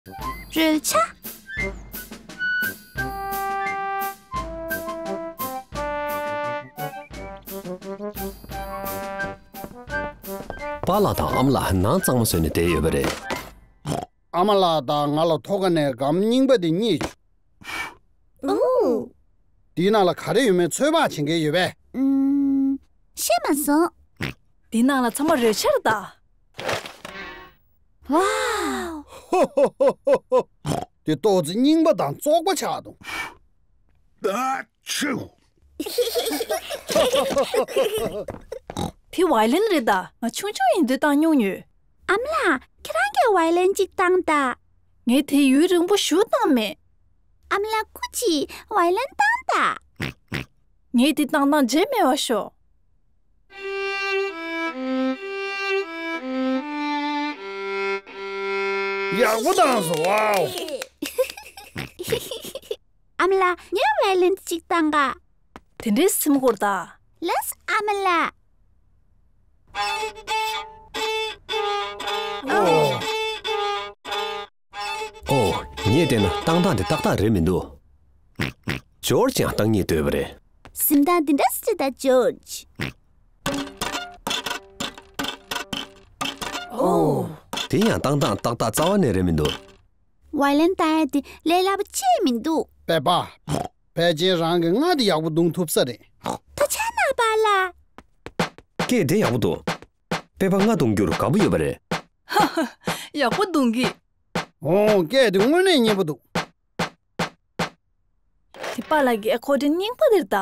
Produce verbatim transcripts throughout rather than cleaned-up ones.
རོལ་ཆ། པཱ་ལགས་དང་ཨ་མ་ལགས་ནང་གཙང་མ་བཟོས་ནས་བསྡད་ཡོད་པ་རེད། ཨ་མ་ལགས་དང་ང་ལ་ཐོག་ཁ་ནས་སྒམ་རྙིང་པ་དེ་རྙེད་བྱུང་། ཨོ། དེའི་ནང་ལ་ག་རེ་ཡོད་མེད་ཚོད་དཔག་བྱེད་མཁན་ཡོད་པས། ཨུམ། ཤེས་མ་སོང་། དེའི་ནང་ལ་ཚང་མ་རོལ་ཆ་རེད་ད། ཝའོ། དེ་ཏོག་ཙི་རྙིང་པ་དང་བཙོག་པ་ཆགས་འདུག་ཨ་ཆུ། དེ་ཝའི་ལིན་རེད་ད། ང་ཆུང་ཆུང་ཡིན་དུས་བཏང་མྱོང་ཡོད། ཨ་མ་ལགས། ཁྱེད་རང་གིས་ཝའི་ལིན་གཅིག་བཏང་ད། ངས་དེ་ཡུན་རིང་པོ་ཞིག་བཏང་མེད། ཨ་མ་ལགས། སྐུ་མཁྱེན། ཝའི་ལིན་བཏང་ད། ངས་དེ་བཏང་སྟངས་བརྗེད་མེད་པ་ཤོག་ཡག་པོ་བཏང་སོང་། ཝའོ། ཨ་མ་ལགས། ངས་ཝའི་ལིན་གཅིག་བཏང་ག། དེ་འདྲའི་སེམས་ཁུར་ད། ལགས་སོ་ཨ་མ་ལགས། ཨོ། ཨོ། ངས་བལྟས་ན་བཏང་སྟངས་དེ་ཏག་ཏག་རེད་མི་འདུག་ཇོར་ཇི་ཡང་བཏང་སྙིང་འདོད་པ་རེད། སེམས་ཐག་འདི་འདྲ་སེ་ད་ཇོར་ཇི། ཨོ། དེ་ཡང་བཏང་སྟངས་ཏག་ཏག་རྩ་བ་ནས་རེད་མི་འདུག་ཝའི་ལིན་བཏང་ཡ་དེ་ལས་སླ་པོ་ཅིག་མི་འདུག་པད་པ། ཕལ་ཆེར་རང་གིས་རྔ་དེ་ཡག་པོ་བརྡུང་ཐུབ་ས་རེད། ཐུགས་རྗེ་གནང་པཱ་ལགས། སྐད་དེ་ཡག་པོ་འདུག་པད་པ་རྔ་བརྡུང་རྒྱུར་དགའ་པོ་ཡོད་པ་རེད། ཡག་པོ་བརྡུང་གི། ཨོ། སྐད་དེ་དངོས་གནས་སྙན་པོ་འདུག་དེ་པཱ་ལགས་ཀྱི་ཨེ་ཁོར་ཌིན་རྙིང་པ་དེ་རེད་ད།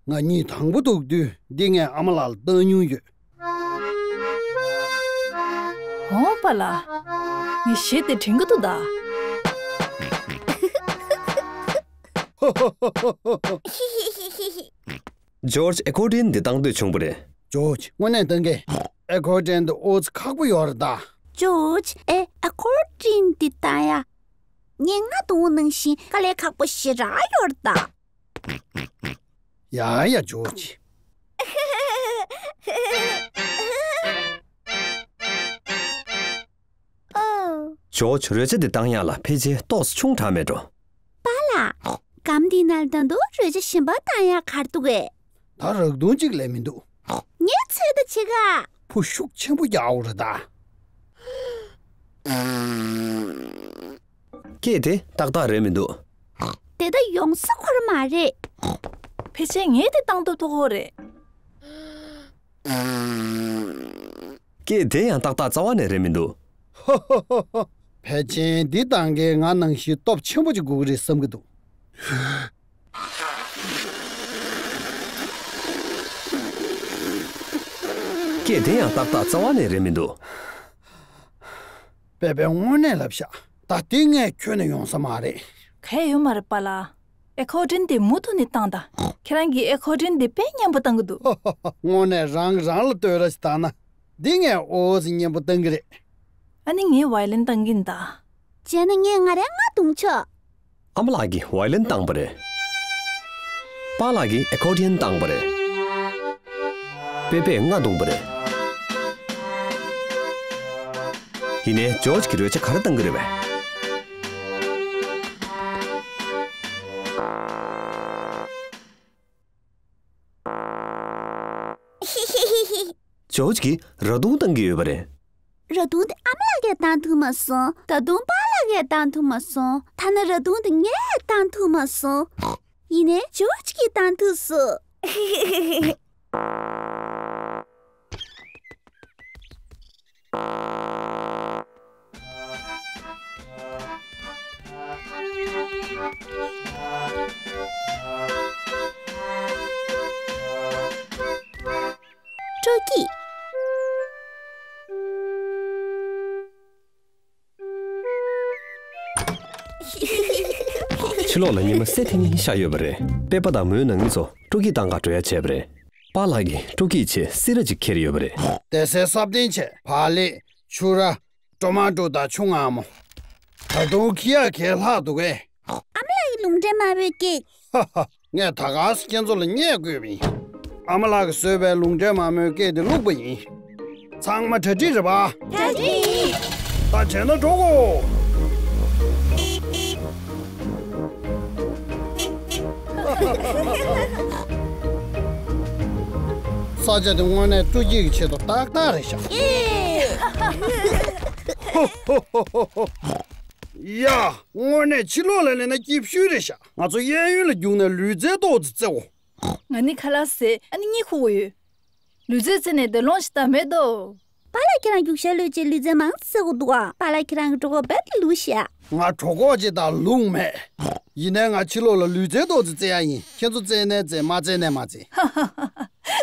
ང་གཉིས་དང་པོ་ཐུག་དུས་འདི་ངས་ཨ་མ་ལགས་ལ་བཏང་མྱོང་ཡོད། ཨོ་པཱ་ལགས། ངས་གཞས་དེ་དྲན་གྱི་འདུག་ད། ཇོར་ཇི་ཨེ་ཁོར་ཌིན་འདི་བཏང་འདོད་བྱུང་བ་རེད། ཇོར་ཇི་དངོས་གནས་བཏང་གི། ཨེ་ཁོར་ཌིན་འདི་ཨོ་ཙི་ཁག་པོ་ཡོད་རེད་ད། ཇོར་ཇི་ཨེ་ཨེ་ཁོར་ཌིན་འདི་བཏང་ཡ། ངས་རྔ་བརྡུང་བ་ནང་བཞིན་དཀའ་ལས་ཁག་པོ་ཞེ་དྲག་ཡོད་རེད་ད། ཡ་ཡ་ཇོར་ཇི། ཇོར་ཇི་རོལ་ཆ་འདི་བཏང་ཡག་ལ་ཕལ་ཆེར་ཏོག་ཙམ་ཆུང་དྲགས་མེད་འགྲོ། པཱ་ལགས། སྒམ་འདིའི་ནང་ད་དུང་རོལ་ཆ་གཞན་པ་བཏང་ཡག་ག་རེ་འདུག་གས། ད་རག་དུང་གཅིག་ལས་མི་འདུག་ངས་ཚོད་ལྟ་བྱེད་ག། ཕོ་ཤུགས་ཆེན་པོ་རྒྱག་འོ་རེད་ད། སྐད་དེ་ཏག་ཏག་རེད་མི་འདུག་དེ་ད་ཡོང་ས་ཁོ་ར་མ་རེད། ཕལ་ཆེར་ངས་དེ་བཏང་ཐུབ་ཐུབ་ཁོ་རེད། སྐད་དེ་ཡང་ཏག་ཏག་རྩ་བ་ནས་རེད་མི་འདུག་ཕལ་ཆེར་འདི་བཏང་མཁན་ང་ནང་བཞིན་སྟོབས་ཆེན་པོ་ཅིག་དགོས་ཀྱི་རེད་བསམ་གྱི་འདུག་སྐད་དེ་ཡང་ཏག་ཏག་རྩ་བ་ནས་རེད་མི་འདུག་པེ་པེ་དངོས་གནས་ལབ་ཤག་ད་དེ་ངས་ཁྱོན་ནས་ཡོང་ས་མ་རེད། གལ་ཡོད་མ་རེད་པཱ་ལགས། ཨེ་ཁོར་ཌིན་དེ་མུ་མཐུད་ནས་བཏང་དང་། ཁྱེད་རང་གིས་ཨེ་ཁོར་ཌིན་དེ་དཔེ་སྙན་པོ་བཏང་གི་འདུག་དངོས་གནས་རང་རང་ལ་བསྟོད་ར་ཞིག་བཏང་ན། འདི་ངས་ཨོ་ཙི་སྙན་པོ་བཏང་གི་རེད། ཨ་ནི་ངས་ཝའི་ལིན་བཏང་གིན་ད། བྱས་ན་ངས་ང་རའི་རྔ་བརྡུང་ཆོག་ཨ་མ་ལགས་ཀྱིས་ཝའི་ལིན་བཏང་པ་རེད། པཱ་ལགས་ཀྱིས་ཨེ་ཁོར་ཌི་ཡན་བཏང་པ་རེད། པེ་པེས་རྔ་བརྡུངས་པ་རེད། ཡིན་ནའི་ཇོརྗ་གིས་རོལ་ཆ་ག་རེ་བཏང་གི་རེད་པས། ཇོརྗ་གིས་ར་དུང་བཏང་གི་ཡོད་པ་རེད། ར་དུང་དེ་ཨ་མ་ལགས་ཀྱིས་བཏང་ཐུབ་མ་སོང་། ད་དུང་པཱ་ལགས་ཀྱིས་བཏང་ཐུབ་མ་སོང་། ཐ་ན་ར་དུང་དེ་ངས་བཏང་ཐུབ་མ་སོང་། ཡིན་ནའི་ཇོརྗ་གིས་བཏང་ཐུབ་སོང་། སྤྲོ་སྐྱིད། ཕྱི་ལོགས་ལ་ཉི་མ་སེར་ཐིང་ཐིང་ཤར་ཡོད་པ་རེད། པེ་པེ་དང་མོའི་ནང་མི་ཚོ་སྤྲོ་སྐྱིད་བཏང་ག་འགྲོ་ཡ་བྱས་པ་རེད། པཱ་ལགས་ཀྱིས་སྤྲོ་སྐྱིད་ཆེད་སི་ར་ཅིག་ཁྱེར་ཡོད་པ་རེད། དེ་སའི་སྲབ་ཐིང་ཆེད་བག་ལེབ། ཕྱུར་ར། ཊོ་མ་ཊོ་དང་ཆུ་མངར་མོ། ད་དུང་ཁྱི་ཡག་གས་ལྷག་འདུག་གས། ཨ་མ་ལགས་ཀྱི་ལུང་འདྲེན་མ་བོས་ཀྱིས། ཧ་ཧ། ངས་ད་ག་སེ་ཁྱེད་ཚོ་ལ་བརྙས་བསྐུལ་བ་ཡིན། ཨ་མ་ལགས་ཀྱིས་བཟོས་པའི་ལུང་འདྲེན་མ་མོའི་སྐད་དེ་བླུགས་པ་ཡིན། ཚང་མ་གྲ་སྒྲིག་རེད་པ། གྲ་སྒྲིག་ཡིན། ད་བྱས་ན་འགྲོ་གོ། ས་ཆ་དེ་དངོས་གནས་སྤྲོ་སྐྱིད་ཀྱི་ཆེད་དུ་ཏག་ཏག་རེད་ཤག་ཡ། དངོས་གནས་ཕྱི་ལོགས་ལ་སླེབས་ན་སྐྱིད་ཤོས་རེད་ཤག་ང་ཚོ་གཡས་གཡོན་ལ་རྒྱུགས་ནས་ལུས་རྩལ་ཏོག་ཙམ་རྩེ་འོ། ང་ནི་ཁ་ལག་ཟས་ཨ་ནི་གཉིད་ཁུག་གི་ཡོད། ལུས་རྩལ་རྩེ་ནས་བདེ་ལོང་ཞིག་ད་མེད་དོ། པཱ་ལགས་ཁྱེད་རང་རྒྱུག་ཤར་ལོས་བྱེད་ལུས་རྩལ་མང་ཙམ་རྩེ་དགོས་འདུག་ཨ། པཱ་ལགས་ཁྱེད་རང་གི་གྲོད་ཁོག་རྦད་དེ་ལུག་ཤག་ང་གྲོད་ཁོག་ཅིག་དང་ལུག་མེད། ཡིན་ནའི་ང་ཕྱི་ལོགས་ལ་ལུས་རྩལ་ཏོག་ཙམ་རྩེ་ཡ་ཡིན། ཁྱེད་ཚོ་རྩེ་ནའི་རྩེ། མ་རྩེ་ནའི་མ་རྩེ།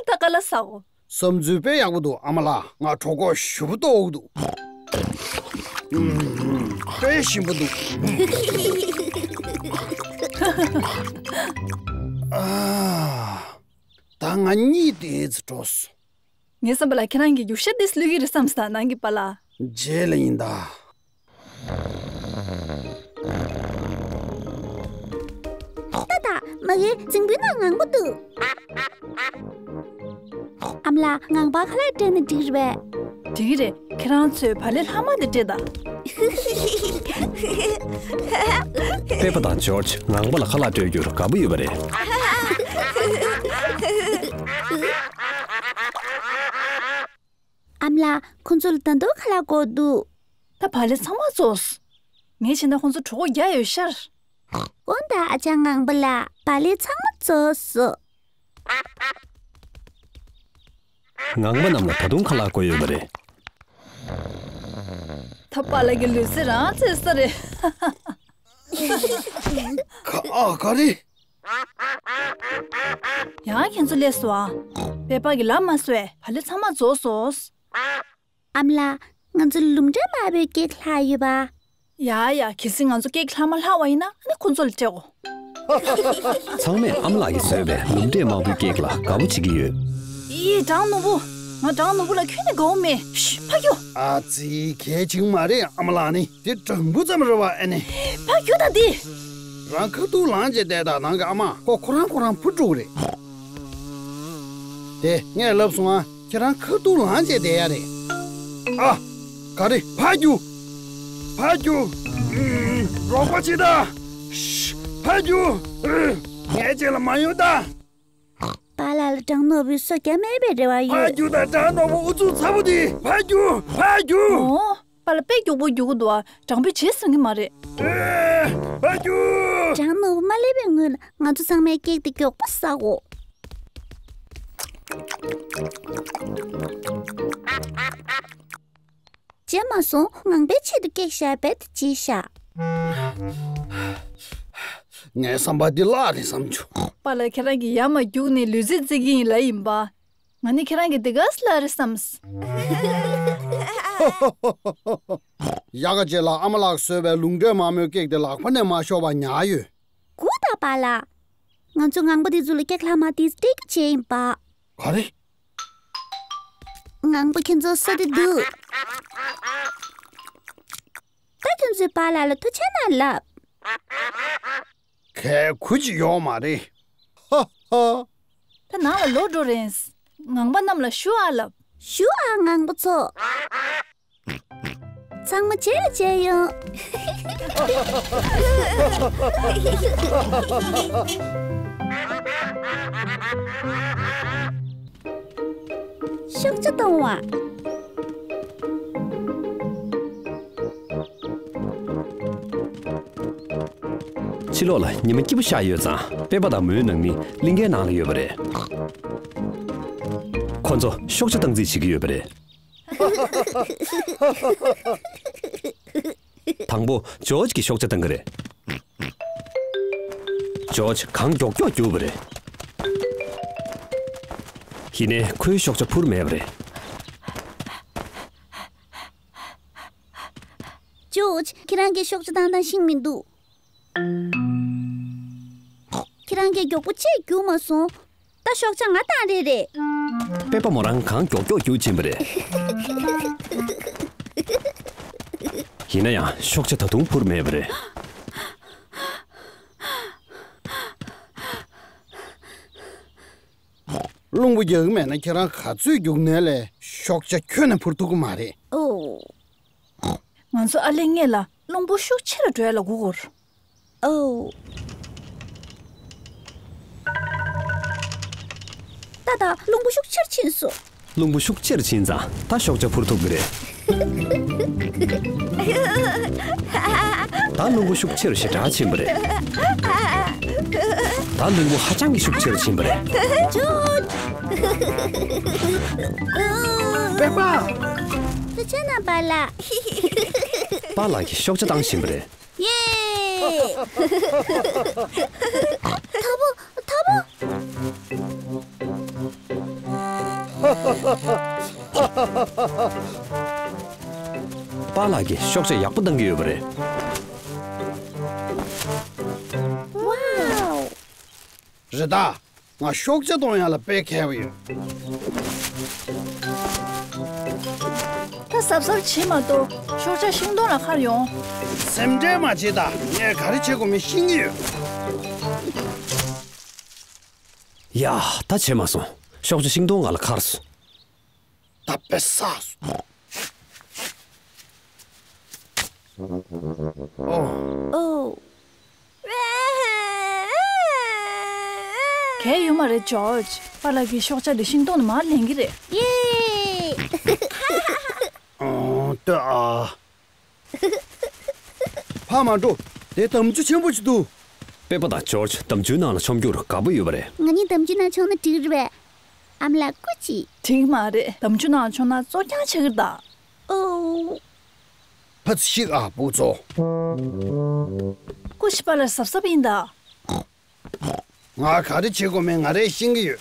ད་ཁ་ལག་ཟ་འོ། བསམ་ཚུལ་དཔེ་ཡག་པོ་འདུག་ཨ་མ་ལགས། ང་གྲོད་ཁོག་ཞེ་པོ་ལྟོགས་འདུག་དཔེ་ཞིམ་པོ་འདུག་ཨ། ད་ང་གཉིད་ཏོག་ཙམ་བྲོ་སོང་། ངའི་བསམ་པ་ལ་ཁྱེད་རང་གིས་རྒྱུག་ཤར་འདི་བླུག་གི་རེད་བསམ་སོང་། ནང་གི་པཱ་ལགས། རྗེས་ལ་ཡིན་ད། ཏག་ཏག་མ་གི་རྫིང་བུའི་ནང་ངང་པོ་འདུག་ཨ་མ་ལགས། ངང་པར་ཁ་ལག་སྤྲད་ན་འགྲིག་རེད་པས། འགྲིག་གི་རེད། ཁྱེད་རང་ཚོས་བག་ལེབ་ལྷག་མ་དེ་སྤྲད་དང་། པེ་པ་དང་ཇོརྗ་ངང་པ་ལ་ཁ་ལག་སྤྲོད་རྒྱུར་དགའ་པོ་ཡོད་པ་རེད། ཨ་མ་ལགས། ཁོ་ཚོ་ལ་ད་དུང་ཁ་ལག་དགོས་འདུག་ད་བག་ལེབ་ཚང་མ་རྫོགས་སོང་། ངས་བྱས་ན་ཁོ་ཚོ་གྲོད་ཁོག་རྒྱགས་ཡོད་ཤག་འོ་ད་ཨ་ཅག་ངང་པ་ལགས། བག་ལེབ་ཚང་མ་རྫོགས་སོང་། ངང་པ་རྣམས་ལ་ད་དུང་ཁ་ལག་དགོས་ཡོད་པ་རེད། ད་པཱ་ལགས་ཀྱིས་ལུས་རྩལ་རང་རྩེད་ས་རེད། ག་ཨ་ག་རེ། ཡང་ཁྱེད་ཚོ་སླེབས་སོང་ཨ། པེ་པ་གིས་ལབ་མ་སོང་བས། བག་ལེབ་ཚང་མ་རྫོགས་སོང་། ཨ་མ་ལགས། ང་ཚོ་ལུང་འདྲེན་དམར་པོའི་ཀེག་ལྷག་ཡོད་པ། ཡ་ཡ། གལ་སྲིད་ང་ཚོ་ཀེག་ལྷག་མ་ལྷག་པ་ཡིན་ན་ཨ་ནི་ཁོ་ཚོ་ལ་སྤྲད་གོ། ཚང་མས་ཨ་མ་ལགས་ཀྱིས་བཟོས་པའི་ལུང་འདྲེན་དམར་པོའི་ཀེག་ལ་དགའ་པོ་བྱེད་ཀྱི་ཡོད། ཡི་སྦྲང་ནོར་བུ། ང་སྦྲང་ནོར་བུ་ལ་ཁྱོན་ནས་དགའ་པོ་མེད། ཤི། ཕར་རྒྱུགས། ཨ་ཙི། གལ་ཆེན་མ་རེད་ཨ་མ་ལགས། ནི་དེ་སྦྲང་བུ་ཙམ་རེད་པ། ཨ་ནི། ཕར་རྒྱུགས་དང་དེ། རང་ཁ་ཐུག་ལངས་བྱས་བསྡད་དང་། ནང་གི་ཨ་མ་ཁོ་ཁོ་རང་ཁོ་རང་འཕུར་འགྲོ་གི་རེད། དེ་ངས་ལབ་སོང་ཨ། ཁྱེད་རང་ཁ་ཐུག་ལངས་བྱས་བསྡད་ཡ་རེད། ཨ། ག་རེ། ཕར་རྒྱུགས། ཕར་རྒྱུགས། ཨུམ། རོགས་པ་བྱེད་དང་། ཤི། ཕར་རྒྱུགས། ཨུ། ངའི་རྗེས་ལ་མ་ཡོང་དང་། པཱ་ལགས་ལ་སྦྲང་ནོར་བུས་སོ་བརྒྱབ་མེད་པའི་རེ་བ་ཡོད། ཕར་རྒྱུགས་དང་། སྦྲང་ནོར་བུ་ཨུ་ཚུགས་ཚ་པོ་དེ། ཕར་རྒྱུགས། ཕར་རྒྱུགས། ཨོ། པཱ་ལགས་དཔེ་མགྱོགས་པོ་རྒྱུག་གི་འདུག་ཨ། སྦྲང་བུས་བྱེད་ཟིན་གི་མ་རེད། ཨེ། ཕར་རྒྱུགས། སྦྲང་ནོར་བུ་མ་སླེབས་པའི་སྔོན་ལ་ང་ཚོ་ཚང་མས་ཀེག་དེ་མགྱོགས་པོ་ཟ་དགོས། བྱས་མ་སོང་། ངང་པའི་ཆེད་དུ་ཀེག་བཞག་རྦད་དེ་བརྗེད་བཞག་ངའི་བསམ་པར་འདི་གླགས་རེད་བསམ་བྱུང་། པཱ་ལགས་ཁྱེད་རང་གིས་ཡར་མར་རྒྱུགས་ནས་ལུས་རྩལ་རྩེ་གི་ཡིན་ལབ་ཡིན་པ། ང་ནི་ཁྱེད་རང་གིས་འདི་ག་ཙམ་ལབ་རེད་བསམས། ཡག་ག་བྱས་ལ་ཨ་མ་ལགས་བཟོས་པའི་ལུང་འདྲེན་དམར་མོའི་ཀེག་དེ་ལག་པ་ནས་མ་ཤོར་བ་ཉར་ཡོད། སྒུག་དང་པཱ་ལགས། ང་ཚོ་ངང་པ་འདི་ཚོ་ལ་ཀེག་ལྷག་མ་དེ་སྤྲད་རྒྱུ་བྱས་ཡིན་པ། ག་རེ། ངང་པ་ཁྱེད་ཚོ་བསད་དེ་འདུག་ད་ཁྱེད་ཚོས་པཱ་ལགས་ལ་ཐུགས་རྗེ་གནང་ལབ། གལ་ཁུར་གྱི་ཡོག་མ་རེད། ཧ་ཧ། ད་ནང་ལ་ལོག་འགྲོ་རན། ངང་པ་རྣམས་ལ་ཞུ་ཨ་ལབ། ཞུ་ཨ་ངང་པ་ཚོ། ཚང་མ་རྗེས་ལ་མཇལ་ཡོང་། ཤུགས་ཆེ་གཏོང་བ། ཕྱི་ལོགས་ལ་ཉི་མ་སྐྱིད་པོ་ཤར་ཡོད་ཙང་པེ་པ་དང་མོའི་ནང་མི་གླིང་གའི་ནང་ལ་ཡོད་པ་རེད། ཁོ་ཚོ་ཤོག་བྱ་བཏང་རྩིས་བྱེད་ཀྱི་ཡོད་པ་རེད། དང་པོ་ཇོརྗ་གིས་ཤོག་བྱ་བཏང་གི་རེད། ཇོརྗ་གང་མགྱོགས་མགྱོགས་རྒྱུགས་པ་རེད། ཡིན་ནའི་ཁོའི་ཤོག་བྱ་འཕུར་མེད་པ་རེད། ཇོརྗ། ཁྱེད་རང་གིས་ཤོག་བྱ་བཏང་སྟངས་ཤེས་མི་འདུག་ཁྱེད་རང་གིས་མགྱོགས་པོ་ཅིག་རྒྱུགས་མ་སོང་། ད་ཤོག་བྱ་ང་བཏང་རེད་རེད། པེ་པ་མོ་རང་གང་མགྱོགས་མགྱོགས་རྒྱུགས་ཕྱིན་པ་རེད། ཡིན་ན་ཡང་ཤོག་བྱ་ད་དུང་འཕུར་མེད་པ་རེད། རླུང་བུ་རྒྱག་གི་མེད་ན་ཁྱེད་རང་ག་ཚོད་རྒྱུགས་ནའི་ལས་ཤོག་བྱ་ཁྱོན་ནས་འཕུར་ཐུབ་ཀྱི་མ་རེད། ཨོ། ང་ཚོ་ཨ་ལེ་ངེད་ལ་རླུང་བུ་ཤུགས་ཆེ་རུ་འགྲོ་ཡ་ལ་སྒུག་དགོས། ཨོ། ད་ ད་རླུང་བུ་ཤུགས་ཆེར་ཕྱིན་སོང་། རླུང་བུ་ཤུགས་ཆེར་ཕྱིན་ཙང་ད་ཤོག་བྱ་འཕུར་ཐུབ་ཀྱི་རེད། ད་རླུང་བུ་ཤུགས་ཆེར་ཞེ་དྲག་ཕྱིན་པ་རེད། ད་རླུང་བུ་ཧ་ཅང་གི་ཤུགས་ཆེར་ཕྱིན་པ་རེད། ཇོརྗ། པེ་པ། ད་ཁྱེད་རྣམ་པ་ལ། པཱ་ལགས་ཀྱིས་ཤོག་བྱ་བཏང་བཞིན་པ་རེད། ཡེ། ཐ་བོ། ཐ་བོ། པཱ་ལགས་ཀྱིས་ཤོག་བྱ་ཡག་པོ་བཏང་གི་ཡོད་པ་རེད། ཝའོ། རེད་ད། ང་ཤོག་བྱ་གཏོང་ཡག་ལ་དཔེ་མཁས་པོ་ཡོད། ད་གཟབ་གཟབ་བྱེད་མ་གཏོགས་ཤོག་བྱ་ཤིང་སྡོང་ལ་འཁར་ཡོང་། སེམས་ཁྲལ་མ་བྱེད་ད། ངས་ག་རེ་བྱེད་དགོས་མིན་ཤེས་ཀྱི་ཡོད། ཡ། ད་བྱེད་མ་སོང་། ཤོག་བྱ་ཤིང་སྡོང་ང་ལ་འཁར་སོང་། ད་དཔེ་བསགས་སོང་། ཨོ། ཨོ། གལ་ཡོད་མ་རེད་ཇོརྗ། པཱ་ལགས་ཀྱིས་ཤོག་བྱ་འདི་ཤིང་སྡོང་ནས་མར་ལེན་གྱི་རེད། ཡེ། ཨོ་ལྟོས་ཨ། ཕར་མ་འགྲོ། དེ་འདམ་ཆུ་ཆེན་པོ་ཅིག་འདུག། པེ་པ་དང་ཇོརྗ་འདམ་ཆུའི་ནང་ལ་མཆོང་རྒྱུར་དགའ་པོ་ཡོད་པ་རེད། ང་གཉིས་འདམ་ཆུའི་ནང་མཆོང་ན་འགྲིག་རེད་པས། ཨ་མ་ལགས་སྐུ་མཁྱེན། འགྲིག་མ་རེད། འདམ་ཆུའི་ནང་མཆོང་ན་བཙོ་རྐྱང་ཆགས་ཀྱི་རེད་ད། ཨོ། ཕར་ཚུར་ཤིག་ཨ་བུ་ཚོ། སྐུ་མཁྱེན་པཱ་ལགས། གཟབ་གཟབ་ཡིན་ད། ང་ག་རེ་བྱེད་དགོས་མིན་ང་རས་ཤེས་ཀྱི་ཡོད།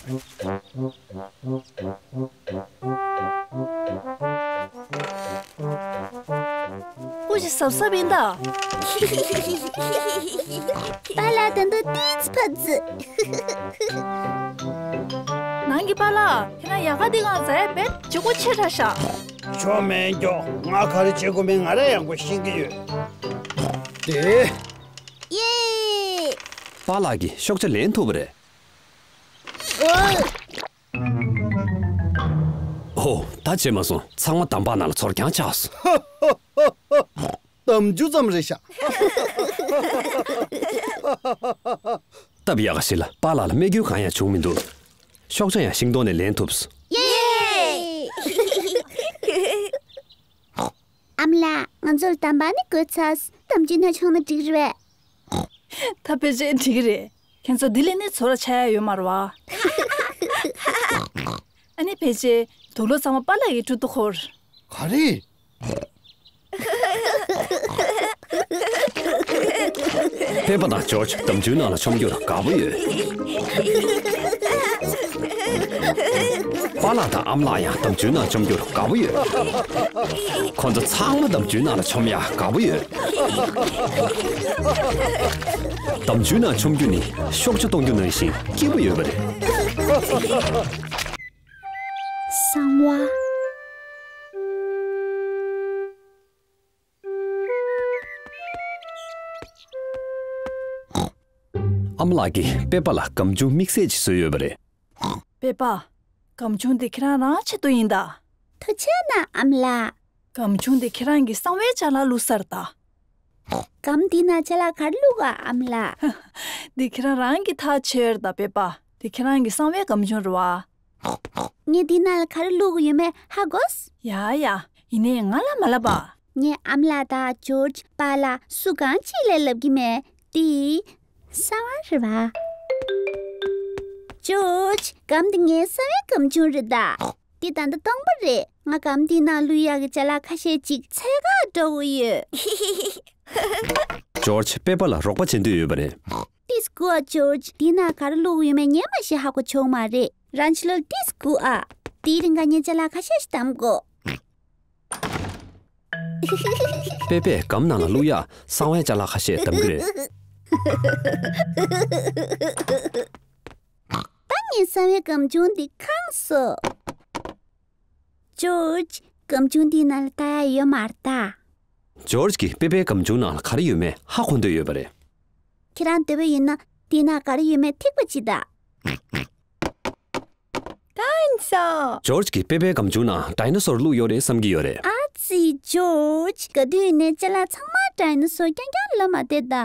སྐུ་མཁྱེན་གཟབ་གཟབ་ཡིན་ད། པཱ་ལགས་ད་དུང་ཏོག་ཙམ་ཕར་ཚུར། ནང་གི་པཱ་ལགས། ཁྱེད་རང་ཡལ་ག་འདི་སྒང་འཛེགས་ཡག་དཔེ་ལྗིད་ཁོག་ཆེ་དྲགས་ཤག། ཆོ་མེད་ཀྱོ། ང་ག་རེ་བྱེད་དགོས་མིན་ང་རས་ཡག་པོ་ཤེས་ཀྱི་ཡོད། དེ། ཡེ། པཱ་ལགས་ཀྱིས་ཤོག་བྱ་ལེན་ཐུབ་པ་རེད། ཨོ། ད་བྱེད་མ་སོང་། ཚང་མ་འདམ་བག་ནང་ལ་ཚོར་རྐྱང་ཆགས་སོང་། འདམ་ཆུ་ཙམ་རེད་ཤག། སྟབས་ཡག་ག་ཞིག་ལ་པཱ་ལགས་ལ་རྨས་སྐྱོན་གང་ཡང་བྱུང་མི་འདུག། ཤོག་བྱ་ཡང་ཤིང་སྡོང་ནས་ལེན་ཐུབ་སོང་། ཡེ། ཨ་མ་ལགས། ང་ཚོར་འདམ་བག་ནི་དགོས་ཚར། འདམ་ཆུའི་ནང་མཆོང་ན་འགྲིག་རེད། ད་ཕལ་ཆེར་འགྲིག་གི་རེད། ཁྱེད་ཚོ་འདི་ལས་ནི་ཚོར་བ་ཆགས་ཡག་ཡོད་མ་རེད་པ། ཨ་ནི་ཕལ་ཆེར་དུག་ལོག་ཚང་མ་པཱ་ལགས་ཀྱི་ཁྲོད་དུ་འཁོར། ག་རེ། པེ་པ་དང་ཇོརྗ་འདམ་ཆུའི་ནང་ལ་མཆོང་རྒྱུར་དགའ་པོ་ཡོད། པཱ་ལགས་དང་ཨ་མ་ལགས་ཡང་འདམ་ཆུའི་ནང་མཆོང་རྒྱུར་དགའ་པོ་ཡོད། ཁོ་ཚོ་ཚང་མ་འདམ་ཆུའི་ནང་ལ་མཆོང་ཡག་དགའ་པོ་ཡོད། འདམ་ཆུའི་ནང་མཆོང་རྒྱུ་ནི་ཤོག་བྱ་གཏོང་རྒྱུ་ནང་བཞིན་སྐྱིད་པོ་ཡོད་པ་རེད། གསང་བ། ཨ་མ་ལགས་ཀྱིས་པེ་པ་ལ་སྒམ་ཆུང་དམིགས་བསལ་ཅིག་བཟོས་ཡོད་པ་རེད། པེ་པ། སྒམ་ཆུང་འདི་ཁྱེད་རང་རང་ཆེད་དུ་ཡིན་ད། ཐུགས་རྗེ་གནང་ཨ་མ་ལགས། སྒམ་ཆུང་འདི་ཁྱེད་རང་གི་གསང་བའི་ཅ་ལག་བླུགས་ས་རེད་ད། སྒམ་འདི་ནང་ཅ་ལག་ག་རེ་བླུགས་ཨ་ཨ་མ་ལགས། འདི་ཁྱེད་རང་རང་གིས་ཐག་ཆོད་ཡོད་རེད་ད་པེ་པ། འདི་ཁྱེད་རང་གི་གསང་བའི་སྒམ་ཆུང་རེད་པ། ངས་འདི་ནང་ལ་ག་རེ་བླུགས་ཡོད་མེད་ཧ་གོ་སོང་། ཡ་ཡ། ཡིན་ནའི་ང་ལ་མ་ལབ་པ། ངས་ཨ་མ་ལགས་དང་ཇོརྗ་པཱ་ལགས་སུ་གང་ཅིག་ལ་ལབ་ཀྱི་མེད། འདི་གསང་བ་རེད་པ། ཇོརྗ། སྒམ་འདི་ངའི་གསང་བའི་སྒམ་ཆུང་རེད་ད། འདི་ད་ལྟ་སྟོང་པ་རེད། ང་སྒམ་འདིའི་ནང་བླུག་ཡག་གི་ཅ་ལག་ཁ་ཤས་ཅིག་འཚོལ་གར་འགྲོ་གི་ཡོད། ཇོརྗ་པེ་པ་ལ་རོགས་པ་བྱེད་འདོད་ཡོད་པ་རེད། ཏོག་ཙམ་སྒུག་ཨ་ཇོརྗ། འདིའི་ནང་ག་རེ་བླུགས་ཡོད་མེད་ངས་མ་ཤེས་ཧ་གོ་བྱུང་མ་རེད། རང་ཕྱི་ལོགས་ཏོག་ཙམ་སྒུག་ཨ། དེའི་རིང་ག་ངས་ཅ་ལག་ཁ་ཤས་ཤིག་བདམས་དགོས། པེ་པས་སྒམ་ནང་ལ་བླུག་ཡག་གསང་བའི་ཅ་ལག་ཁ་ཤས་བདམས་ཀྱི་རེད། ད་ངས་གསང་བའི་སྒམ་ཆུང་འདི་གང་སོང་། ཇོརྗ། སྒམ་ཆུང་འདིའི་ནང་ལ་ལྟ་ཡག་ཡོད་མ་རེད་ད། ཇོརྗ་གིས་པེ་པའི་སྒམ་ཆུང་ནང་ལ་ག་རེ་ཡོད་མེད་ཧ་གོ་འདོད་ཡོད་པ་རེད། ཁྱེད་རང་འདོད་པ་ཡིན་ན་འདིའི་ནང་ག་རེ་ཡོད་མེད་ཐིག་པ་གཅིག་ད། ཀན་སོ། ཇོརྗ་གིས་པེ་པའི་སྒམ་ཆུང་ནང་ཌའི་ནོ་སོར་བླུགས་ཡོད་རེད་བསམ་གྱི་ཡོད་རེད། ཨ་ཙི། ཇོརྗ། ག་དུས་ནས་ཅ་ལག་ཚང་མ་ཌའི་ནོ་སོར་རྐྱང་རྐྱང་ལ་མ་བལྟས་ད།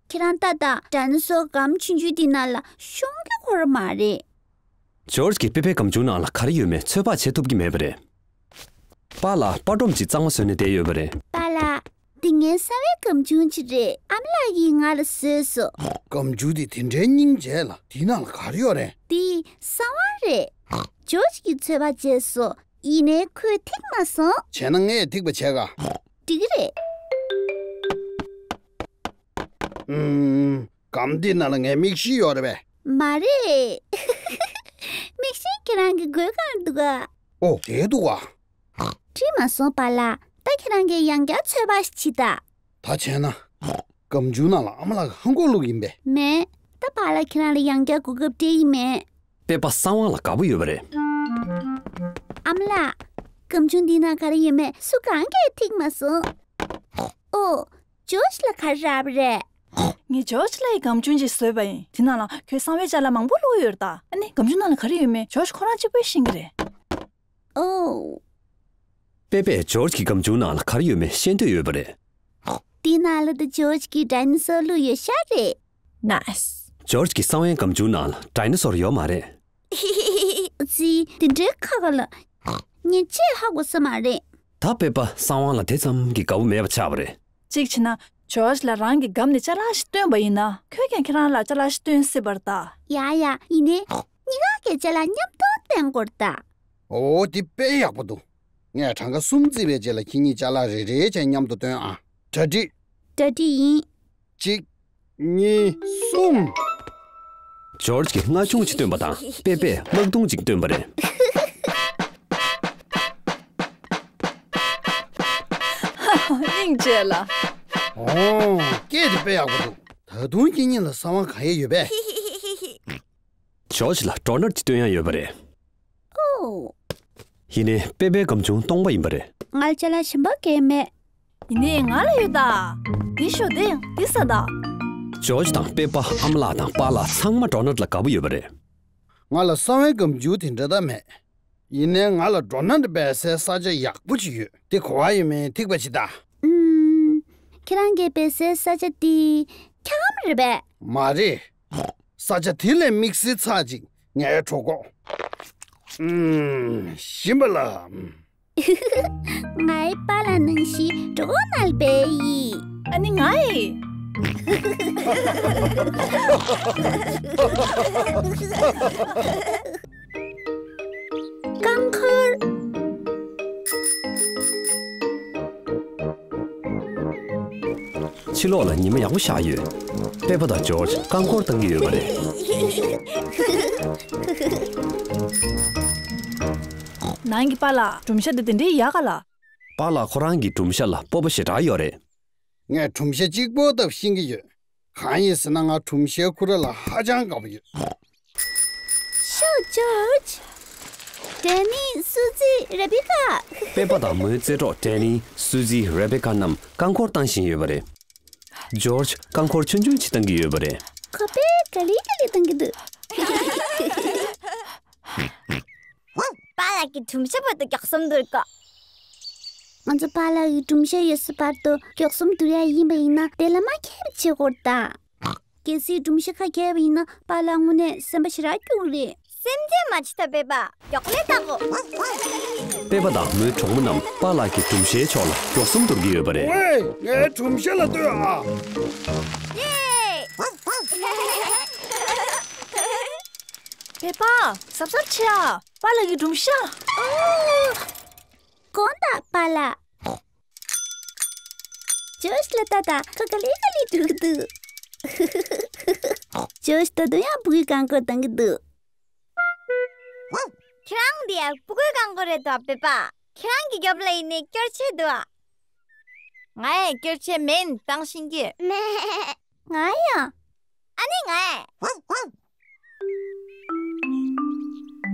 ཁྱེད་རང་ལྟ་དང་། ཌའི་ནོ་སོར་སྒམ་ཆུང་ཆུང་འདི་ནང་ལ་ཤོང་གི་ཁོ་ར་མ་རེད། ཇོརྗ་གིས་པེ་པེའི་སྒམ་ཆུང་ནང་ལ་ག་རེ་ཡོད་མེད་ཚོད་དཔག་བྱེད་ཐུབ་ཀྱི་མེད་པ་རེད། པཱ་ལགས་པར་སྒྲོམ་ཅིག་གཙང་མ་བཟོས་ནས་བསྡད་ཡོད་པ་རེད། པཱ་ལགས། འདི་ངའི་གསང་བའི་སྒམ་ཆུང་ཅིག་རེད། ཨ་མ་ལགས་ཀྱིས་ང་ལ་བཟོས་སོང་། སྒམ་ཆུང་འདི་དེ་འདྲའི་སྙིང་རྗེ་ལ། འདི་ནང་ལ་ག་རེ་ཡོད་རེད། འདི་གསང་བ་རེད། ཇོརྗ་གིས་ཚོད་དཔག་བྱས་སོང་། ཡིན་ནའི་ཁོས་ཐིག་མ་སོང་། བྱས་ན་ངས་ཐིག་པ་བྱས་ག་འགྲིག་གི་རེད། ཨུམ། སྒམ་འདི་ནང་ལ་ངའི་མིག་ཤེལ་ཡོད་རེད་པས། མ་རེད། མིག་ཤེལ་ཁྱེད་རང་གི་མགོའི་སྒང་ལ་འདུག་ག་འོ་དེ་འདུག་ག་འགྲིག་མ་སོང་པཱ་ལགས། ད་ཁྱེད་རང་གིས་ཡང་བསྐྱར་ཚོད་དཔག་ཞིག་བྱེད་དང་། ད་བྱས་ན། སྒམ་ཆུང་ནང་ལ་ཨ་མ་ལགས་ཀྱིས་ཧམ་གོག་བླུགས་ཡིན་པས། མེད། ད་པཱ་ལགས་ཁྱེད་རང་ལ་ཡང་བསྐྱར་གོ་སྐབས་སྤྲད་ཀྱི་མེད། པེ་པ་གསང་བ་ལ་དགའ་པོ་ཡོད་པ་རེད། ཨ་མ་ལགས། སྒམ་ཆུང་འདིའི་ནང་ག་རེ་ཡོད་མེད་སུ་གང་གིས་ཐིག་མ་སོང་། ཨོ། ཇོརྗ་ལ་ག་རེ་རག་པ་རེད། ངས་ཇོརྗ་ལགས་ཀྱི་སྒམ་ཆུང་ཅིག་བཟོས་པ་ཡིན། དེ་ནང་ལ་ཁོའི་གསང་བའི་ཅ་ལག་མང་པོ་བླུགས་ཡོད་རེད་ད། ཨ་ནི་སྒམ་ཆུང་ནང་ལ་ག་རེ་ཡོད་མེད་ཇོརྗ་ཁོ་རང་གཅིག་པུས་ཤེས་ཀྱི་རེད། ཨོ། པེ་པས་ཇོརྗ་གི་སྒམ་ཆུང་ནང་ལ་ག་རེ་ཡོད་མེད་ཤེས་འདོད་ཡོད་པ་རེད། དེའི་ནང་ལ་ད་ཇོརྗ་གིས་ཌའི་ནོ་སོར་བླུགས་ཡོད་ཤག་རེད། ནའིས། ཇོརྗ་གི་གསང་བའི་སྒམ་ཆུང་ནང་ལ་ཌའི་ནོ་སོར་ཡོད་མ་རེད། ཙི། དེ་འདྲའི་ཁ་ཁ་ལ། ངས་ཅིག་ཧ་གོ་ས་མ་རེད། ད་པེ་པ་གསང་བ་ལ་དེ་ཙམ་གྱི་དགའ་པོ་མེད་པ་ཆགས་པ་རེད། གཅིག་བྱས་ན། ཇོརྗ་ལ་རང་གི་སྒམ་ནས་ཅ་ལག་ཞིག་བཏོན་པ་ཡིན་ན། ཁོས་ཀྱང་ཁྱེད་རང་ལ་ཅ་ལག་ཞིག་བཏོན་སྲིད་པ་རེད་ད། ཡ་ཡ། ཡིན་ནའི། གཉིས་ཀ་གིས་ཅ་ལག་མཉམ་དུ་བཏོན་དགོས་རེད་ད། འོ་དེ་དཔེ་ཡག་པོ་འདུག་ངས་གྲངས་ཀ་གསུམ་བརྩིས་པའི་རྗེས་ལ་ཁྱེད་གཉིས་ཅ་ལག་རེ་རེ་བྱས་མཉམ་དུ་བཏོན་ཨ། གྲ་སྒྲིག་གྲ་སྒྲིག་ཡིན། གཅིག་གཉིས། གསུམ། ཇོརྗ་གིས་རྔ་ཆུང་གཅིག་བཏོན་པ་དང་པེ་པས་དམག་དུང་གཅིག་བཏོན་པ་རེད། སྙིང་རྗེ་ལ། ཨོ། སྐད་དེ་དཔེ་ཡག་པོ་འདུག་ད་དུང་ཁྱེད་གཉིས་ལ་གསང་བ་གང་ཡང་ཡོད་པས། ཇོརྗ་ལ་ཌོ་ནཊ་གཅིག་བཏོན་ཡ་ཡོད་པ་རེད། ཨོ། ཡིན་ནའི་པེ་པའི་སྒམ་ཆུང་སྟོང་པ་ཡིན་པ་རེད། ང་ལ་ཅ་ལག་གཞན་པ་གང་ཡང་མེད། ཡིན་ནའི་ང་ལ་ཡོད་ད། འདི་ཤོག་འདི་འདི་ཟ་ད། ཇོརྗ་དང་པེ་པ་ཨ་མ་ལགས་དང་པཱ་ལགས་ཚང་མ་ཌོ་ནཊ་ལ་དགའ་པོ་ཡོད་པ་རེད། ང་ལ་གསང་བའི་སྒམ་ཆུང་དེ་འདྲ་ད་མེད། ཡིན་ནའི་ང་ལ་ཌོ་ནཊ་སྦས་སའི་ས་ཆ་ཡག་པོ་ཅིག་ཡོད། དེ་ག་པར་ཡོད་མེད་ཐིག་པ་བྱེད་ད། ཨུམ། ཁྱེད་རང་གིས་སྦས་སའི་ས་ཆ་དེ་འཁྱག་མ་རེད་པས། མ་རེད། ས་ཆ་དེ་ལས་དམིགས་བསལ་ཚ་ཅིག་ངའི་གྲོད་ཁོག་ཨུམ། ཞིམ་པ་ལ། ངའི་པཱ་ལགས་ནང་བཞིན་གྲོད་ཁོག་ནང་སྦས་ཡིན། ཨ་ནི་ང་ཡི། རྐང་འཁོར། ཕྱི་ལོགས་ལ་ཉི་མ་ཡག་པོ་ཤར་ཡོད། པེ་པ་དང་ཇོརྗ་རྐང་འཁོར་བཏང་གི་ཡོད་པ་རེད། ནང་གི་པཱ་ལགས་སྒྲུང་བཤད་དེ་དེ་འདྲའི་ཡག་ག་ལ། པཱ་ལགས་ཁོ་རང་གི་སྒྲུང་བཤད་ལ་སྤོབས་པ་ཞེ་དྲག་ཡོད་རེད། ངས་སྒྲུང་བཤད་གཅིག་པོ་ལྟ་བུ་ཤེས་ཀྱི་ཡོད། གང་ཡིན་ཟེར་ན་ང་སྒྲུང་བཤད་ཁོ་རང་ལ་ཧ་ཅང་དགའ་པོ་ཡོད། ཤོག་ཇོརྗ། ཌེ་ནི། སུ་ཛི། རེ་བི་ཀ། པེ་པ་དང་མོའི་རྩེད་གྲོགས་ཌེ་ནི། སུ་ཛི། རེ་བི་ཀ་རྣམས་རྐང་འཁོར་བཏང་བཞིན་ཡོད་པ་རེད། ཇོརྗ་རྐང་འཁོར་ཆུང་ཆུང་ཅིག་བཏང་གི་ཡོད་པ་རེད། ཁོ་པས་ག་ལེ་ག་ལེ་བཏང་གི་འདུག་པཱ་ལགས་ཀྱི་སྒྲུང་བཤད་བར་དུ་མགྱོགས་གསུམ་བསྡུར་དགོས། ང་ཚོ་པཱ་ལགས་ཀྱི་སྒྲུང་བཤད་ཡོད་ས་བར་དུ་མགྱོགས་གསུམ་བསྡུར་ཡ་ཡིན་པ་ཡིན་ན་དེ་ལ་མ་ཁྱད་པར་བྱེད་དགོས་ད། གལ་སྲིད་སྒྲུང་བཤད་ཁ་གྱེས་པ་ཡིན་ན་པཱ་ལགས་དངོས་གནས་སེམས་པ་ཞེ་དྲག་སྐྱོ་གི་རེད། སེམས་ཁྲལ་མ་བྱེད་ད་པེ་པ། མགྱོགས་ལས་བལྟ་གོ། པེ་པ་དང་མོའི་གྲོགས་མོ་རྣམས་པཱ་ལགས་ཀྱི་སྒྲུང་བཤད་ཕྱོགས་ལ་མགྱོགས་གསུམ་བསྡུར་གྱི་ཡོད་པ་རེད། ཝེ། ངའི་སྒྲུང་བཤད་ལ་ལྟོས་ཨ། ཡེ། པེ་པ། གཟབ་གཟབ་བྱེད་ཨ། པཱ་ལགས་ཀྱི་སྒྲུང་བཤད། དགོངས་དག་པཱ་ལགས། ཇོརྗ་ལ་ལྟ་དང་ཁོ་ག་ལེ་ག་ལེ་འགྲོ་གི་འདུག་ཇོརྗ་ད་དུང་ཡང་སྤུ་གུའི་རྐང་འཁོར་བཏང་གི་འདུག་ཁྱེད་རང་འདི་ཡང་སྤུ་གུའི་རྐང་འཁོར་རེད་དོ་པེ་པ། ཁྱེད་རང་གི་རྒྱབ་ལ་ཡིན་ནའི་སྐྱོར་ཆས་འདུག་ཨ། ང་ཡང་སྐྱོར་ཆས་མེད་བཏང་ཤེས་ཀྱི། ང་ཡང་། ཨ་ནི་ང་ཡང་།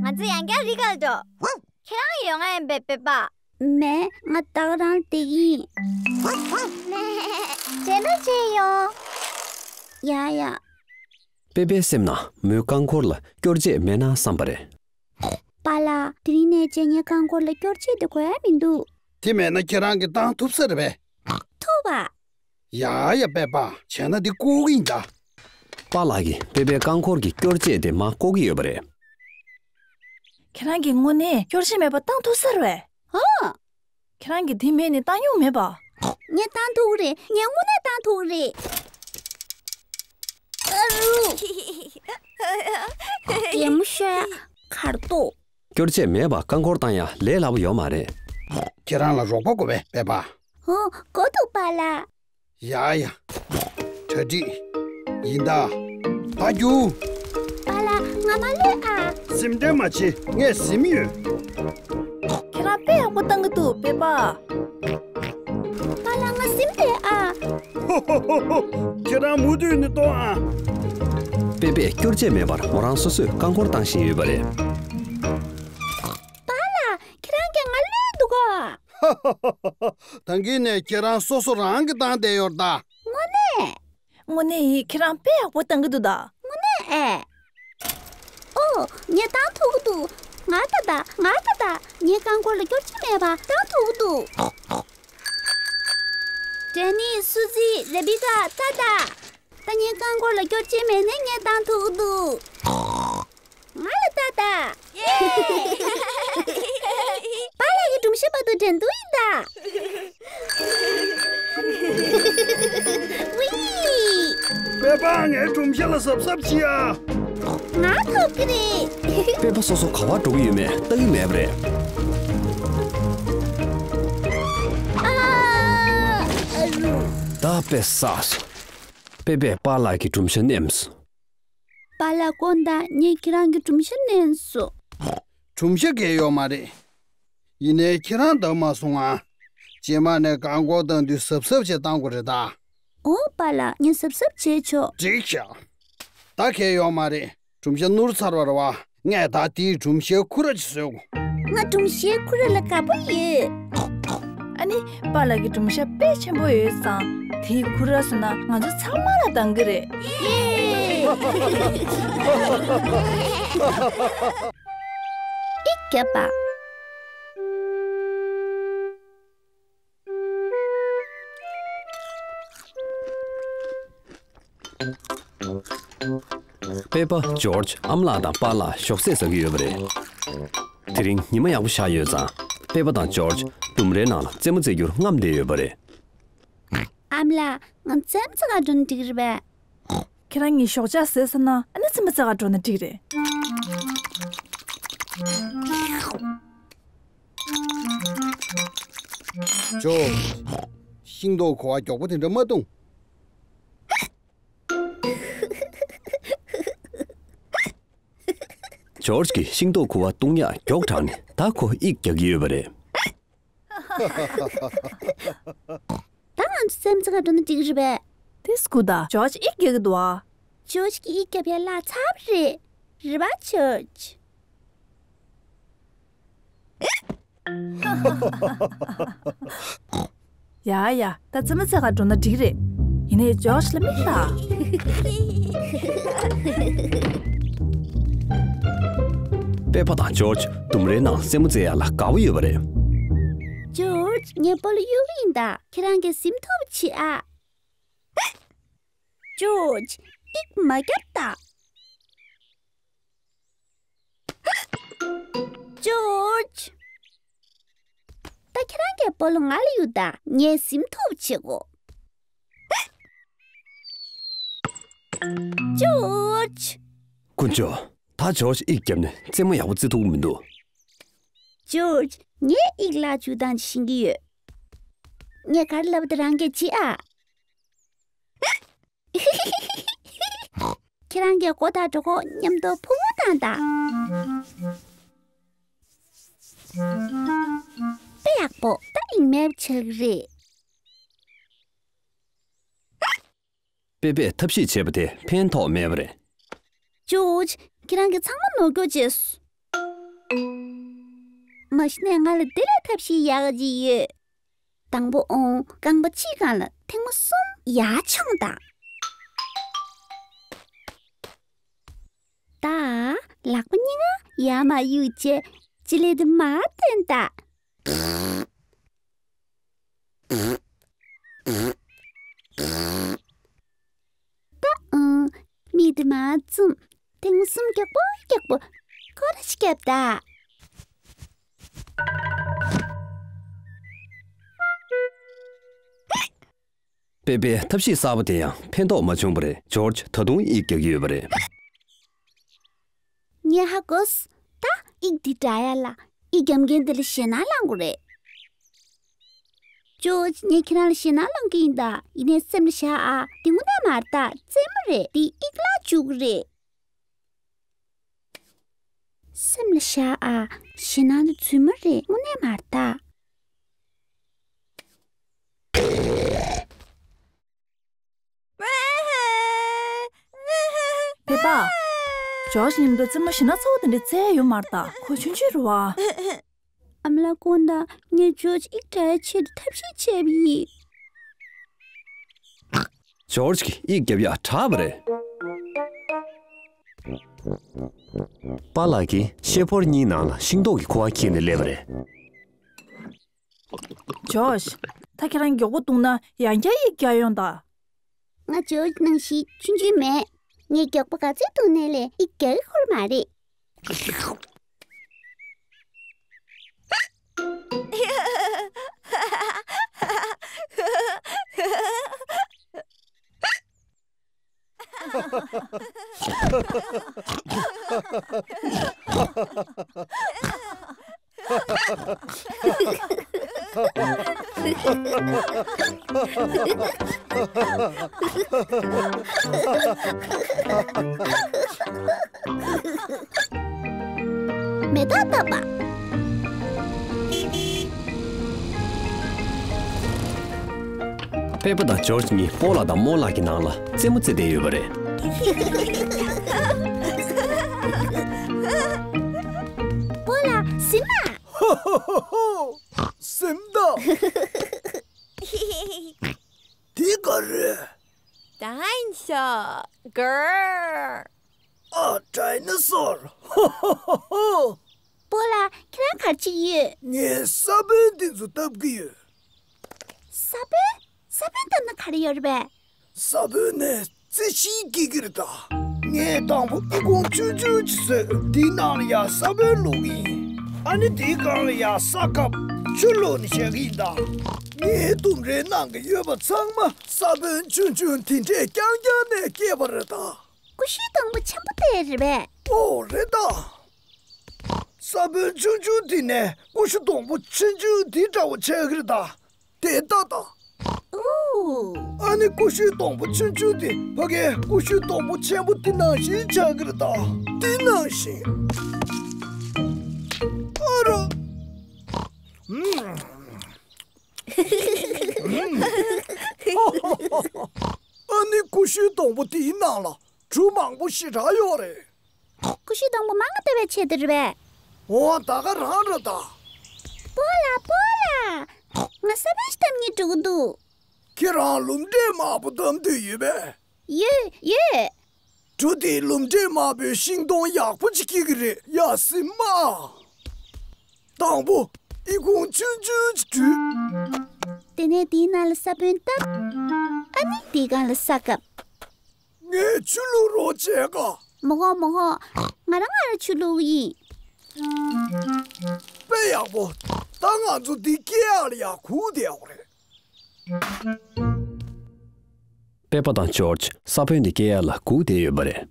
ང་ཚོ་ཡང་བསྐྱར་རི་ཁར་འགྲོ། ཁྱེད་རང་ཡོང་ང་ཡིན་པས་པེ་པ། མེད། ང་ད་ག་རང་བསྡད་ཀྱི་ཡིན། རྗེས་མ་མཇལ་ཡོང་། ཡ་ཡ། པེ་པའི་སེམས་ནང་མོའི་རྐང་འཁོར་ལ་སྐྱོར་ཆས་མེད་ན་བསམ་པ་རེད། པཱ་ལགས། དེ་རིང་ནས་བྱས་ངའི་རྐང་འཁོར་ལ་སྐྱོར་ཆས་དེ་དགོས་ཡ་མི་འདུག་དེ་མེད་ན་ཁྱེད་རང་གིས་བཏང་ཐུབ་ས་རེད་པས། ཐུབ་པ། ཡ་ཡ་པེ་པ། བྱས་ན་འདི་བཀོག་གི་ཡིན་ད། པཱ་ལགས་ཀྱིས་པེ་པའི་རྐང་འཁོར་གྱི་སྐྱོར་ཆས་དེ་མར་བཀོག་གི་ཡོད་པ་རེད། ཁྱེད་རང་གིས་དངོས་གནས་སྐྱོར་ཅན་མེད་པ་བཏང་ཐུབ་ས་རེད་པས། ཨ། ཁྱེད་རང་གིས་དེ་མེད་ནས་བཏང་མྱོང་མེད་པ། ངས་བཏང་ཐུབ་ཀྱི་རེད། ངས་དངོས་གནས་བཏང་ཐུབ་ཀྱི་རེད། ཨ་རུ། གད་མོ་ཤོར་ཡ། ཁ་རྡོ། སྐྱོར་ཅན་མེད་པ་རྐང་འཁོར་བཏང་ཡ་ལས་སླ་པོ་ཡོད་མ་རེད། ཁྱེད་རང་ལ་རོགས་པ་དགོས་པས་པད་པ། ཨོ། དགོས་འདུག་པཱ་ལགས། ཡ་ཡ། གྲ་སྒྲིག་ཡིན་ད། ད་རྒྱུགས། པཱ་ལགས་ང་མ་ལུས་ཨ། སེམས་ཁྲལ་མ་བྱེད། ངས་ཟིན་ཡོད། ཁྱེད་རང་དཔེ་ཡག་པོ་བཏང་གི་འདུག་པད་པ། པཱ་ལགས་ང་ཟིན་པས་ཨ། ཧོ་ཧོ་ཧོ་ཧོ། ཁྱེད་རང་མུ་མཐུད་ནས་གཏོང་ཨ། པད་པས་སྐྱོར་ཅན་མེད་པར་མོ་རང་སོ་སོས་རྐང་འཁོར་བཏང་བཞིན་ཡོད་པ་རེད། པཱ་ལགས་ཁྱེད་རང་གིས་ང་བསླུས་འདུག་ག། ད་གིན་ནས་ཁྱེད་རང་སོ་སོ་རང་གིས་བཏང་བསྡད་ཡོད་ད། དངོས་གནས། དངོས་གནས་ཡིན། ཁྱེད་རང་དཔེ་ཡག་པོ་བཏང་གི་འདུག་ད། དངོས་གནས་ཨེ། ཨོ། ངས་བཏང་ཐུབ་ཀྱི་འདུག་ང་ད་ད། ང་ད་ད། ངའི་རྐང་འཁོར་ལ་སྐྱོར་ཅན་མེད་པ་བཏང་ཐུབ་ཀྱི་འདུག་ཌེ་ནི། སུ་ཛི། རེ་བི་ཀ། ད་ད། ད་ངའི་རྐང་འཁོར་ལ་སྐྱོར་ཅན་མེད་ནས་ངས་བཏང་ཐུབ་ཀྱི་འདུག་ང་ལ་ལྟ་ད། པཱ་ལགས་ཀྱི་སྒྲུང་བཤད་བར་དུ་འགྲན་བསྡུར་ཡིན་ད། ཝི། པད་པ་ངའི་སྒྲུང་བཤད་ལ་གཟབ་གཟབ་བྱེད་ཨ། ང་ཐོབ་ཀྱི་རེད། པད་པ་སོ་སོ་ག་པར་འགྲོ་གི་ཡོད་མེད་ལྟ་གི་མེད་པ་རེད། ཨ། ཨ་རུ། ད་དཔེ་བསགས་སོང་། པད་པས་པཱ་ལགས་ཀྱི་སྒྲུང་བཤད་མནན་སོང་། པཱ་ལགས་དགོངས་དག་ངས་ཁྱེད་རང་གི་སྒྲུང་བཤད་མནན་སོང་། སྒྲུང་བཤད་གལ་ཡོད་མ་རེད། ཡིན་ནའི་ཁྱེད་རང་འདང་མ་སོང་ང་། རྗེས་མ་ནས་རྐང་འཁོར་བཏང་དུས་གཟབ་གཟབ་བྱས་བཏང་དགོས་རེད་ད། འོ་པཱ་ལགས་ངས་གཟབ་གཟབ་བྱས་ཆོག་འགྲིག་ཤག་ད་གལ་ཡོད་མ་རེད། སྒྲུང་བཤད་ནོར་ཚར་བ་རེད་པ། ངས་ད་དེའི་སྒྲུང་བཤད་ཁུ་ར་ཅིག་བཟོས་གོ། ང་སྒྲུང་བཤད་ཁུ་ར་ལ་དགའ་པོ་ཡོད། ཨ་ནི། པཱ་ལགས་ཀྱི་སྒྲུང་བཤད་དཔེ་ཆེན་པོ་ཡོད་ཙང་། དེའི་ཁུ་ར་བཟོས་ན་ང་ཚོ་ཚང་མ་ལ་འདང་གི་རེད། ཨི་རྒྱབ་པ། པད་པ། ཇོརྗ། ཨ་མ་ལགས་དང་པཱ་ལགས་ཞོགས་ཟས་ཟ་གི་ཡོད་པ་རེད། དེ་རིང་ཉི་མ་ཡག་པོ་ཤར་ཡོད་ཙང་། པད་པ་དང་ཇོརྗ་ལྡུམ་རའི་ནང་ལ་རྩེད་མོ་རྩེ་རྒྱུར་རྔམ་བསྡད་ཡོད་པ་རེད། ཨ་མ་ལགས། ང་རྩེད་མོ་རྩེ་གར་འགྲོ་ན་འགྲིག་གི་རེད་པས། ཁྱེད་རང་གཉིས་ཞོགས་ཇ་ཟས་ཚར་ན་ཨ་ནི་རྩེད་མོ་རྩེ་གར་འགྲོ་ན་འགྲིག་རེད། ཇོ། ཤིང་ཏོག་ཁུ་བ་མགྱོགས་པོ་དེ་འདྲ་མ་བཏུང་། ཇོརྗ་གིས་ཤིང་ཏོག་ཁུ་བ་བཏུང་ཡག་མགྱོགས་དྲགས་ནས་ད་ཁོ་ཡིག་རྒྱག་གི་ཡོད་པ་རེད། ད་ང་ཚོ་རྩེད་མོ་རྩེ་གར་འགྲོ་ན་འགྲིག་གི་རེད་པས། དེ་སྐུ་ད། ཇོརྗ་ཡིག་རྒྱག་གི་འདུག་ཨ། ཇོརྗ་གིས་ཡིག་རྒྱབ་ཡ་ལྷག་ཚར་བ་རེད། རེད་པ་ཇོརྗ། ཡ་ཡ། ད་རྩེད་མོ་རྩེ་གར་འགྲོ་ན་འགྲིག་རེད། ཡིན་ནའི་ཇོརྗ་ལ་མིག་ལྟ། པད་པ་དང་ཇོརྗ་ལྡུམ་རའི་ནང་རྩེད་མོ་རྩེ་ཡ་ལ་དགའ་པོ་ཡོད་པ་རེད། ཇོརྗ། ངས་སྤོ་ལོ་གཡུག་གི་ཡིན་ད། ཁྱེད་རང་གིས་ཟིན་ཐུབ་པ་བྱེད་ཨ། ཇོརྗ། ཡིག་མ་རྒྱབ་ད། ཇོརྗ། ད་ཁྱེད་རང་གིས་སྤོ་ལོ་ང་ལ་གཡུག་ད། ངས་ཟིན་ཐུབ་པ་བྱེད་དགོས། ཇོརྗ། དཀོན་མཆོག་ད་ཇོརྗ་ཡིག་བརྒྱབ་ནས་རྩེད་མོ་ཡག་པོ་རྩེ་ཐུབ་ཀྱི་མི་འདུག་ཇོརྗ། ངས་ཡིག་ལ་འཇུག་སྟངས་ཤེས་ཀྱི་ཡོད། ངས་ག་རེ་ལབ་པ་དེ་རང་གིས་བྱེད་ཨ། ཁྱེད་རང་གིས་སྒོ་དང་གྲོད་ཁོག་མཉམ་དུ་ཕུང་བོ་བཏང་དང་། དཔེ་ཡག་པོ། ད་ཡིན་མེད་ཆགས་རེད། པེ་པེས་ཐབས་ཤེས་བྱས་པ་དེ་ཕན་ཐོགས་མེད་པ་རེད། ཇོརྗ། ཁྱེད་རང་གིས་ཚང་མ་ནོར་སྐྱོར་བྱས་སོང་། མ་གཞི་ནས་ང་ལ་དེ་ལས་ཐབས་ཤེས་ཡག་ག་ཅིག་ཡོད། དང་པོ་འོང་རྐང་པ་གཅིག་སྒང་ལ་ཐེངས་མ་གསུམ་ཡར་མཆོངས་དང་། ད་ལག་པ་གཉིས་ཀ་ཡར་མར་གཡུག་བྱས་ལྕེ་ལེབ་དེ་མར་འཐེན་དང་། ད་འོང་། མིག་དེ་མར་བཙུམ། ཐེངས་མ་གསུམ་རྒྱག་པོ་རྒྱག་པོ། སྐོར་ར་ཞིག་རྒྱབ་ད། པེ་པེའི་ཐབས་ཤེས་གསར་པ་དེ་ཡང་ཕན་ཐོགས་མ་བྱུང་བ་རེད། ཇོརྗ་ད་དུང་དབྱིག་རྒྱག་གི་ཡོད་པ་རེད། ངས་ཧ་གོ་སོང་། ད་དབྱིག་འདི་འདྲ་ཡ་ལ། དབྱིག་རྒྱག་མཁན་དེ་ལ་ཞེད་སྣང་ལངས་དགོས་རེད། ཇོརྗ། ངས་ཁྱེད་རང་ལ་ཞེད་སྣང་ལངས་ཀྱི་ཡིན་ད། ཡིན་ནའི་སེམས་ལ་བཞག་ཨ། དེ་དངོས་གནས་མ་རེད་ད། རྩེད་མོ་རེད། དེ་དབྱིག་ལ་འཇུག་གི་རེད། སེམས་ལ་བཞག་ཨ། ཞེད་སྣང་དེ་རྫུན་མ་རེད། དངོས་གནས་མ་རེད་ད། པེ་པ། ཇོརྗ་མཉམ་དུ་རྩེད་མོ་ཞེད་སྣང་ཚ་བོ་དེ་འདྲ་རྩེ་ཡ་ཡོད་མ་རེད་ད། ཁོ་ཆུང་ཆུང་རེད་བ། ཨ་མ་ལགས་དགོངས་དག། ངས་ཇོརྗ་དབྱིག་རྒྱག་ཡ་ཆེད་དུ་ཐབས་ཤེས་བྱས་པ་ཡིན། ཇོརྗ་གིས་དབྱིག་རྒྱབ་ཡ་དྲག་པ་རེད། པཱ་ལགས་ཀྱིས་ཤེལ་ཕོར་གཉིས་ནང་ལ་ཤིང་ཏོག་གི་ཁུ་བ་འཁྱེར་ནས་སླེབས་པ་རེད། ཇོརྗ། ད་ཁྱེད་རང་མགྱོགས་པོ་འདུག་ན་ཡང་བསྐྱར་དབྱིག་རྒྱག་ཡོང་དང་། ང་ཇོརྗ་ནང་བཞིན་ཆུང་ཆུང་མེད། ངས་མགྱོགས་པོ་ག་ཚོད་འདུག་ནའི་ལས་དབྱིག་རྒྱག་གི་ཁོ་རང་མ་རེད། མེ་ཏོག་བཏབ་པ། པེ་པ་དང་ཇོརྗ་གཉིས་སྤོ་ལགས་དང་རྨོ་ལགས་ཀྱི་ནང་ལ་རྩེད་མོ་རྩེ་བསྡད་ཡོད་པ་རེད། སྤོ་ལགས་ཟིན་ན། ཧོ་ཧོ་ཧོ་ཧོ། ཟིན་ད། དེ་ག་རེད། Dinosaur། གར། ཨ། ཌའི་ནོ་སོར། ཧོ་ཧོ་ཧོ་ཧོ། སྤོ་ལགས་ཁྱེད་རང་ག་རེ་བྱེད་ཀྱི་ཡོད། ངས་ས་བོན་འདི་ཚོ་བཏབ་ཀྱི་ཡོད། ས་བོན། ས་བོན་བཏབ་ན་ག་རེ་ཡོད་རེད་པས། ས་བོན་ནས་རྩི་ཤིང་སྐྱེ་གི་རེད་ད། ངས་དང་པོ་ཨི་ཁུང་ཆུང་ཆུང་ཅིག་བཟོས། དེའི་ནང་ལ་ཡ་ས་བོན་བླུགས་ཀྱི་ཡིན། ཨ་ནི་དེའི་སྒང་ལ་ཡ་ས་བཀབ། ཆུ་བླུགས་ནས་བཞག་གི་ཡིན་ད། ངའི་ལྡུམ་རའི་ནང་གི་ཡོད་པ་ཚང་མ་ས་བོན་ཆུང་ཆུང་དེ་འདྲས་རྐྱང་རྐྱང་ནས་སྐྱེས་པ་རེད་ད། ཀུ་ཤུའི་སྡོང་པོ་ཆེན་པོ་དེ་རེད་པས། ཨོ་རེད་ད། ས་བོན་ཆུང་ཆུང་དེ་ནས་ཀུ་ཤུ་སྡོང་པོ་ཆུང་ཆུང་དེ་འདྲ་བོ་ཆགས་ཀྱི་རེད་ད། དེ་ལྟ་ད། ཨོ། ཨ་ནི་ཀུ་ཤུའི་སྡོང་པོ་ཆུང་ཆུང་དེ་ཕ་གིའི་ཀུ་ཤུའི་སྡོང་པོ་ཆེན་པོ་དེ་ནང་བཞིན་ཆགས་ཀྱི་རེད་ད། དེ་ནང་བཞིན། ཨ་རོ། ཨུམ། ཨ་ནི་ཀུ་ཤུའི་སྡོང་པོ་དེའི་ནང་ལ་གྲུ་མང་པོ་ཞེ་དྲག་ཡོད་རེད། ཀུ་ཤུའི་སྡོང་པོ་མང་ང་བཏབ་པའི་ཆེད་དུ་རེད་པས། འོ་ད་ག་རང་རེད་ད། སྤོ་ལགས་སྤོ་ལགས། ང་ས་བོན་ཞིག་བཏབ་སྙིང་འདོད་ཀྱི་འདུག་ཁྱེད་རང་ལུམ་འབྲས་དམར་པོ་བཏབ་འདོད་ཡོད་པས། ཡོད་ཡོད། གྲུ་དེའི་ལུམ་འབྲས་དམར་པོའི་ཤིང་སྡོང་ཡག་པོ་ཅིག་སྐྱེ་གི་རེད། ཡ་ཟིན་མ། དང་པོ་ཨི་ཁུང་ཆུང་ཆུང་ཅིག་བྲུས། དེ་ནས་དེའི་ནང་ལ་ས་བོན་བཏབ། ཨ་ནི་དེའི་སྒང་ལ་ས་བཀབ། ངས་ཆུ་བླུགས་རོགས་བྱེད་ག་མ་དགོས་མ་དགོས། ང་རང་ང་རང་ཆུ་བླུགས་ཡིན། དཔེ་ཡག་པོ། ད་ང་ཚོ་འདི་སྐྱེ་ཡག་ལ་ཡ་སྒུག་བསྡད་ཡོད་རེད། པེ་པ་དང་ཇོརྗ་ས་བོན་འདི་སྐྱེ་ཡག་ལ་སྒུག་བསྡད་ཡོད་པ་རེད།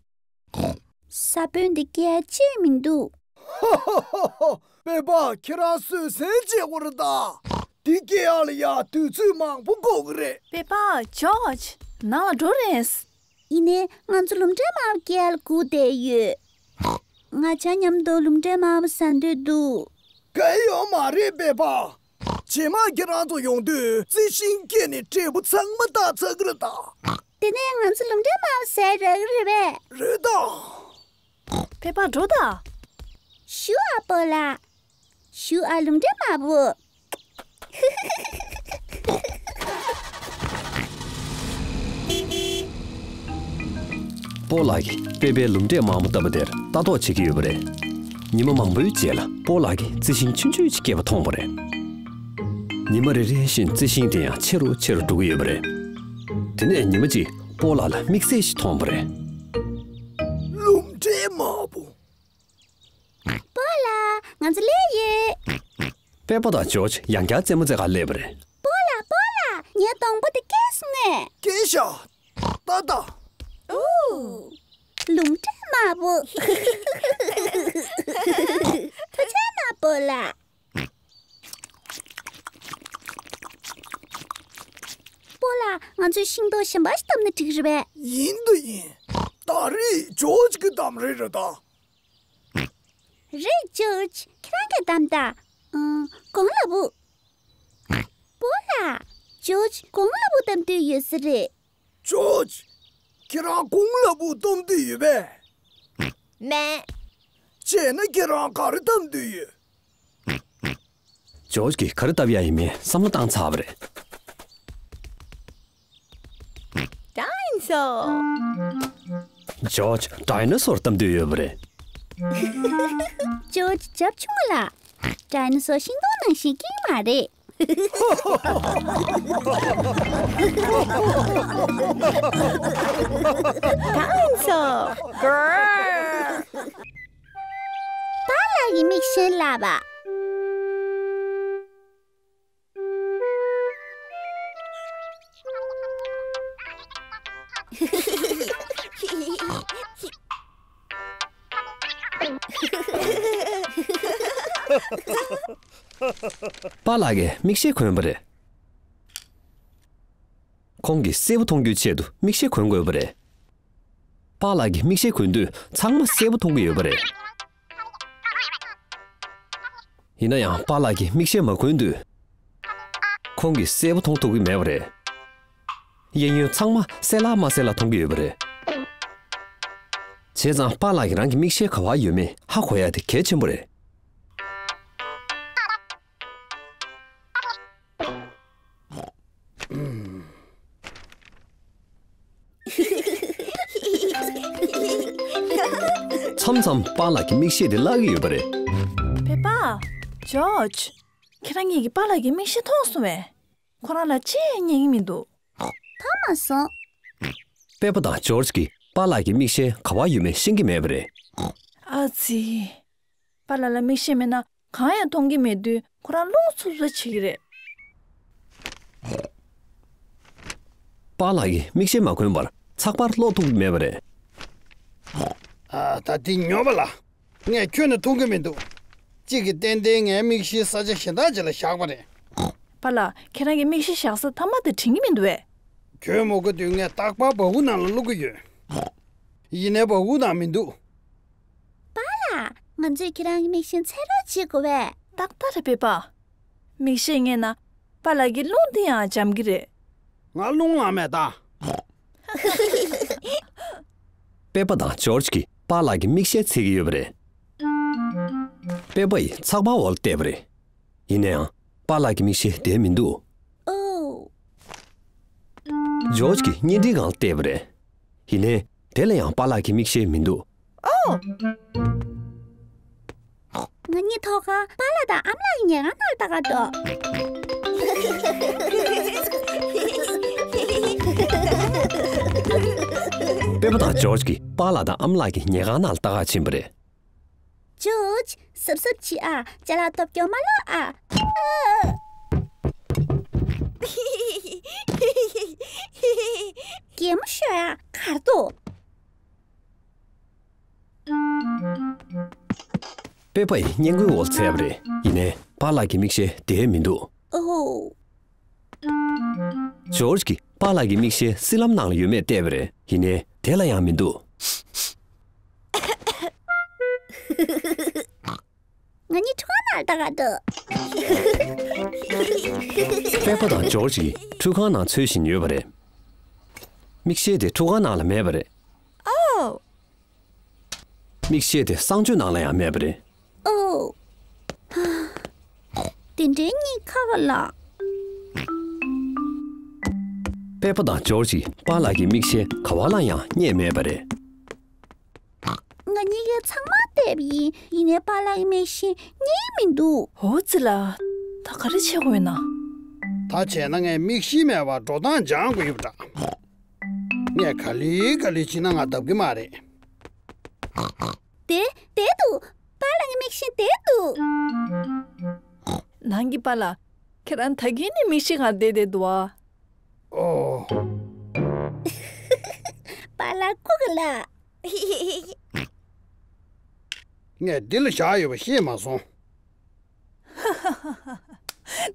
ས་བོན་འདི་སྐྱེ་ཡག་ཅིག་མི་འདུག་ཧོ་ཧོ་ཧོ་ཧོ། པེ་པ་ཁྱེད་རང་བཟོད་བསྲན་བྱེད་དགོས་རེད་ད། འདི་སྐྱེ་ཡག་ལ་ཡ་དུས་ཚོད་མང་པོ་འགོར་གི་རེད། པེ་པ་ཇོརྗ་ནང་ལ་འགྲོ་རན། ཡིན་ནའི་ང་ཚོ་ལུམ་འབྲས་དམར་པོ་སྐྱེ་ཡག་ལ་སྒུག་བསྡད་ཡོད། ང་ཆ་མཉམ་དུ་ལུམ་འབྲས་དམར་པོ་ཟ་འདོད་འདུག་གལ་ཡོད་མ་རེད་པེ་པ། རྗེས་མ་ཁྱེད་རང་ཚོ་ཡོང་དུས་རྩི་ཤིང་སྐྱེས་ནས་འབྲས་བུ་ཚང་མ་བཏགས་ཚར་གི་རེད་ད། དེ་ནས་ང་ཚོ་ལུམ་འབྲས་དམར་པོ་ཟ་ཡག་རག་གི་རེད་པས། རེད་ད། པེ་པ་འགྲོ་ད། ཞུ་ཨ་སྤོ་ལགས། ཞུ་ཨ་ལུམ་འབྲས་དམར་པོ། སྤོ་ལགས་ཀྱིས་པེ་པའི་ལུམ་འབྲས་དམར་པོ་བཏབ་པ་དེར་ལྟ་རྟོག་བྱེད་ཀྱི་ཡོད་པ་རེད། ཉི་མ་མང་པོའི་རྗེས་ལ་སྤོ་ལགས་ཀྱིས་རྩི་ཤིང་ཆུང་ཆུང་ཅིག་སྐྱེས་པ་མཐོང་བ་རེད། ཉི་མ་རེ་རེ་བཞིན་རྩི་ཤིང་དེ་ཡང་ཆེ་རུ་ཆེ་རུ་འགྲོ་གི་ཡོད་པ་རེད། དེ་ནས་ཉི་མ་གཅིག་སྤོ་ལགས་ལ་དམིགས་བསལ་ཞིག་མཐོང་བ་རེད། ལུམ་འབྲས་དམར་པོ། སྤོ་ལགས། ང་ཚོ་སླེབས་ཡོད། པེ་པ་དང་ཇོརྗ་ཡང་བསྐྱར་རྩེད་མོ་རྩེ་གར་སླེབས་པ་རེད། སྤོ་ལགས་སྤོ་ལགས། ངའི་སྡོང་པོ་དེ་སྐྱེས་ ནས། སྐྱེས་ཤག་ད་ད། ཨོ། ལུང་དྲ་དམར་པོ། ཐུགས་རྗེ་གནང་སྤོ་ལགས། སྤོ་ལགས། ང་ཚོས་ཤིང་ཏོག་གཞན་པ་ཞིག་བཏབ་ན་འགྲིག་རེད་པས། ཡིན་དང་ཡིན། ད་རེས་ཇོརྗ་གིས་བཏབ་རེད་རེད་ད། རེད། ཇོརྗ། ཁྱེད་རང་གིས་བཏབ་ད། ཨང་། གོང་ལ་བུ། སྤོ་ལགས། ཇོརྗ་གོང་ལ་བུ་བཏབ་འདོད་ཡོད་ས་རེད། ཇོརྗ། ཁྱེད་རང་གོང་ལ་བུ་བཏབ་འདོད་ཡོད་པས། མེད། བྱས་ན་ཁྱེད་རང་ག་རེ་བཏབ་འདོད་ཡོད། ཇོརྗ་གིས་ག་རེ་བཏབ་ཡ་ཡིན་མིན་བསམ་བློ་བཏང་ཚར་བ་རེད། ཌའི་ནོ་སོར། ཇོརྗ། ཌའི་ནོ་སོར་བཏབ་འདོད་ཡོད་པ་རེད། ཇོརྗ། རྒྱབ་ཆུང་ལ། ཌའི་ནོ་སོར་ཤིང་སྡོང་ནང་བཞིན་སྐྱེ་གི་མ་རེད། ཌའི་ནོ་སོར། གྷར། པཱ་ལགས་ཀྱི་མིག་ཤེལ་བརླགས་པ། པཱ་ལགས་ཀྱིས་མིག་ཤེལ་གོན་པ་རེད། ཁོང་གིས་གསལ་པོ་མཐོང་རྒྱུའི་ཆེད་དུ་མིག་ཤེལ་གོན་དགོས་པ་རེད། པཱ་ལགས་ཀྱིས་མིག་ཤེལ་གོན་དུས་ཚང་མ་གསལ་པོ་མཐོང་གི་ཡོད་པ་རེད། ཡིན་ན་ཡང་པཱ་ལགས་ཀྱིས་མིག་ཤེལ་མ་གོན་དུས། ཁོང་གིས་གསལ་པོ་མཐོང་ཐུབ་ཀྱི་མེད་པ་རེད། གཡས་གཡོན་ཚང་མ་གསལ་ལ་མ་གསལ་ལ་མཐོང་གི་ཡོད་པ་རེད། བྱས་ཙང་པཱ་ལགས་ཀྱིས་རང་གི་མིག་ཤེལ་ག་པར་ཡོད་མེད་ཧ་གོ་ཡ་དེ་གལ་ཆེན་པོ་རེད། མཚམས་མཚམས་པཱ་ལགས་ཀྱི་མིག་ཤེལ་དེ་བརླག་གི་ཡོད་པ་རེད། པེ་པ། ཇོརྗ། ཁྱེད་རང་གཉིས་ཀྱིས་པཱ་ལགས་ཀྱི་མིག་ཤེལ་མཐོང་སོང་བས། ཁོ་རང་ལ་ཅི་ཡང་རྙེད་ཀྱི་མི་འདུག་མཐོང་མ་སོང་། པེ་པ་དང་ཇོརྗ་གིས་པཱ་ལགས་ཀྱི་མིག་ཤེལ་ག་པར་ཡོད་མེད་ཤེས་ཀྱི་མེད་པ་རེད། ཨ་ཙི། པཱ་ལགས་ལ་མིག་ཤེལ་མེད་ན་གང་ཡང་མཐོང་གི་མེད་དུས་ཁོ་རང་རླུང་འཚུབ་འཚུབ་བྱེད་ཀྱི་རེད། པཱ་ལགས་ཀྱིས་མིག་ཤེལ་མ་གོན་པར་ཚགས་པར་ཀློག་ཐུབ་ཀྱི་མེད་པ་རེད། ཨ། ད་འདི་ཉོབ་པ་ལ། ངས་ཁྱོན་ནས་མཐོང་གི་མི་འདུག་གཅིག་གིས་ཏན་ཏན་ངའི་མིག་ཤེལ་ས་ཆ་གཞན་དག་ཅིག་ལ་བཞག་པ་རེད། པཱ་ལགས། ཁྱེད་རང་གི་མིག་ཤེལ་བཞག་ས་མཐའ་མ་དེ་དྲན་གྱི་མི་འདུག་གས། ཁྱོད་མ་གོ་དུས་ངས་རྟག་པར་སྦ་ཁུག་ནང་ལ་བླུག་གི་ཡོད། ཡིན་ནའི་སྦ་ཁུག་ནང་མི་འདུག་པཱ་ལགས། ང་ཚོས་ཁྱེད་རང་གི་མིག་ཤེལ་འཚོལ་རོགས་བྱེད་དགོས་པས། ཏག་ཏག་རེད་པེ་པ། མིག་ཤེལ་རྙེད་ན་པཱ་ལགས་ཀྱི་རླུང་དེ་ཡང་འཇམ་གྱི་རེད། ང་རླུང་ལངས་མེད་ད། པེ་པ་དང་ཇོརྗ་གིས་པཱ་ལགས་ཀྱི་མིག་ཤེལ་འཚོལ་གྱི་ཡོད་པ་རེད། པེ་པ་ཡིས་ཚགས་པར་འོག་ལ་བལྟས་པ་རེད། ཡིན་ན་ཡང་པཱ་ལགས་ཀྱི་མིག་ཤེལ་དེར་མི་འདུག་ཨོ། ཇོརྗ་གིས་བརྙན་འཕྲིན་སྒང་ལ་བལྟས་པ་རེད། ཡིན་ནའི་དེ་ལ་ཡང་པཱ་ལགས་ཀྱི་མིག་ཤེལ་མི་འདུག་ཨོ། ང་གཉིས་ཐོག་ཁར་པཱ་ལགས་དང་ཨ་མ་ལགས་ཀྱི་ཉལ་ཁང་ནང་ལ་ལྟ་ག་འགྲོ། པེ་པ་དང་ཇོརྗ་གིས་པཱ་ལགས་དང་ཨ་མ་ལགས་ཀྱི་ཉལ་ཁང་ནང་ལ་ལྟ་ག་ཕྱིན་པ་རེད། ཇོརྗ། གཟབ་གཟབ་བྱེད་ཨ། ཅ་ལག་ཐོབ་སྐྱོ་མ་ལོག་ཨ། གད་མོ་ཤོར་ཨ། གར་འདུག་པེ་པ་ཡིས་སྔས་མགོའི་འོག་ལ་འཚོལ་བ་རེད། ཡིན་ནའི་པཱ་ལགས་ཀྱི་མིག་ཤེལ་དེར་མི་འདུག་ཨོ། ཇོརྗ་གིས་པཱ་ལགས་ཀྱི་མིག་ཤེལ་སྲིབ་ལམ་ནང་ལ་ཡོད་མེད་བལྟས་པ་རེད། ཡིན་ནའི་དེ་ལ་ཡང་མི་འདུག་ང་གཉིས་ཁྲུས་ཁང་ནང་ལ་ལྟ་ག་འགྲོ། པེ་པ་དང་ཇོརྗ་གིས་ཁྲུས་ཁང་ནང་འཚོལ་བཞིན་ཡོད་པ་རེད། མིག་ཤེལ་དེ་ཁྲུས་ཁང་ནང་ལ་མེད་པ་རེད། ཨོ། མིག་ཤེལ་དེ་གསང་སྤྱོད་ནང་ལ་ཡང་མེད་པ་རེད། ཨོ། དེ་འདྲའི་གཉིད་ཁ་ག་ལ། པེ་པ་དང་ཇོརྗ་གིས་པཱ་ལགས་ཀྱི་མིག་ཤེལ་ག་བ་ལ་ཡང་རྙེད་མེད་པ་རེད། ང་གཉིས་ཀས་ཚང་མ་བལྟས་པ་ཡིན། ཡིན་ནའི་པཱ་ལགས་ཀྱི་མིག་ཤེལ་རྙེད་མི་འདུག་འོ་ཙི་ལ། ད་ག་རེ་བྱེད་དགོས་ན། ད་བྱས་ན་ངས་མིག་ཤེལ་མེད་པར་འགྲོ་སྟངས་སྦྱང་དགོས་ཡོད་པ་འདྲ། ངས་ག་ལེ་ག་ལེ་བྱས་ན་ང་བརྡབ་ཀྱི་མ་རེད། དེ་དེར་འདུག་པཱ་ལགས་ཀྱི་མིག་ཤེལ་དེར་འདུག་ནང་གི་པཱ་ལགས། ཁྱེད་རང་ད་གིན་ནས་མིག་ཤེལ་སྒང་བསྡད་བསྡད་འདུག་ཨ། ཨོ། ཨ་ལ་ཀུ་གི་ལ། ངས་འདི་ལ་བཞག་ཡོད་པ་ཤེས་མ་སོང་།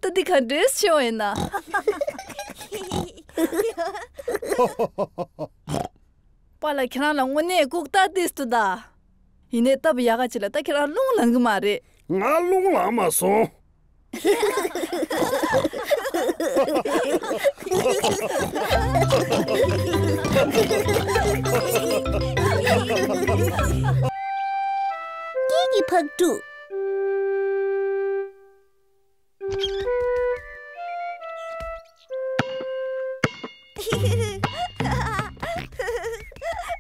ད་འདི་ག་འདྲས་ཤོར་ཡིན་ན། པཱ་ལགས་ཁྱེད་རང་ལ་དངོས་གནས་ལྐུགས་རྟགས་ཏིས་འདུག་ད། ཡིན་ནའི་སྟབས་ཡག་ག་ཅིག་ལ་ད་ཁྱེད་རང་རླུང་ལངས་གི་མ་རེད། ང་རླུང་ལངས་མ་སོང་། སྐད་ཀྱི་ཕག་གྲུ།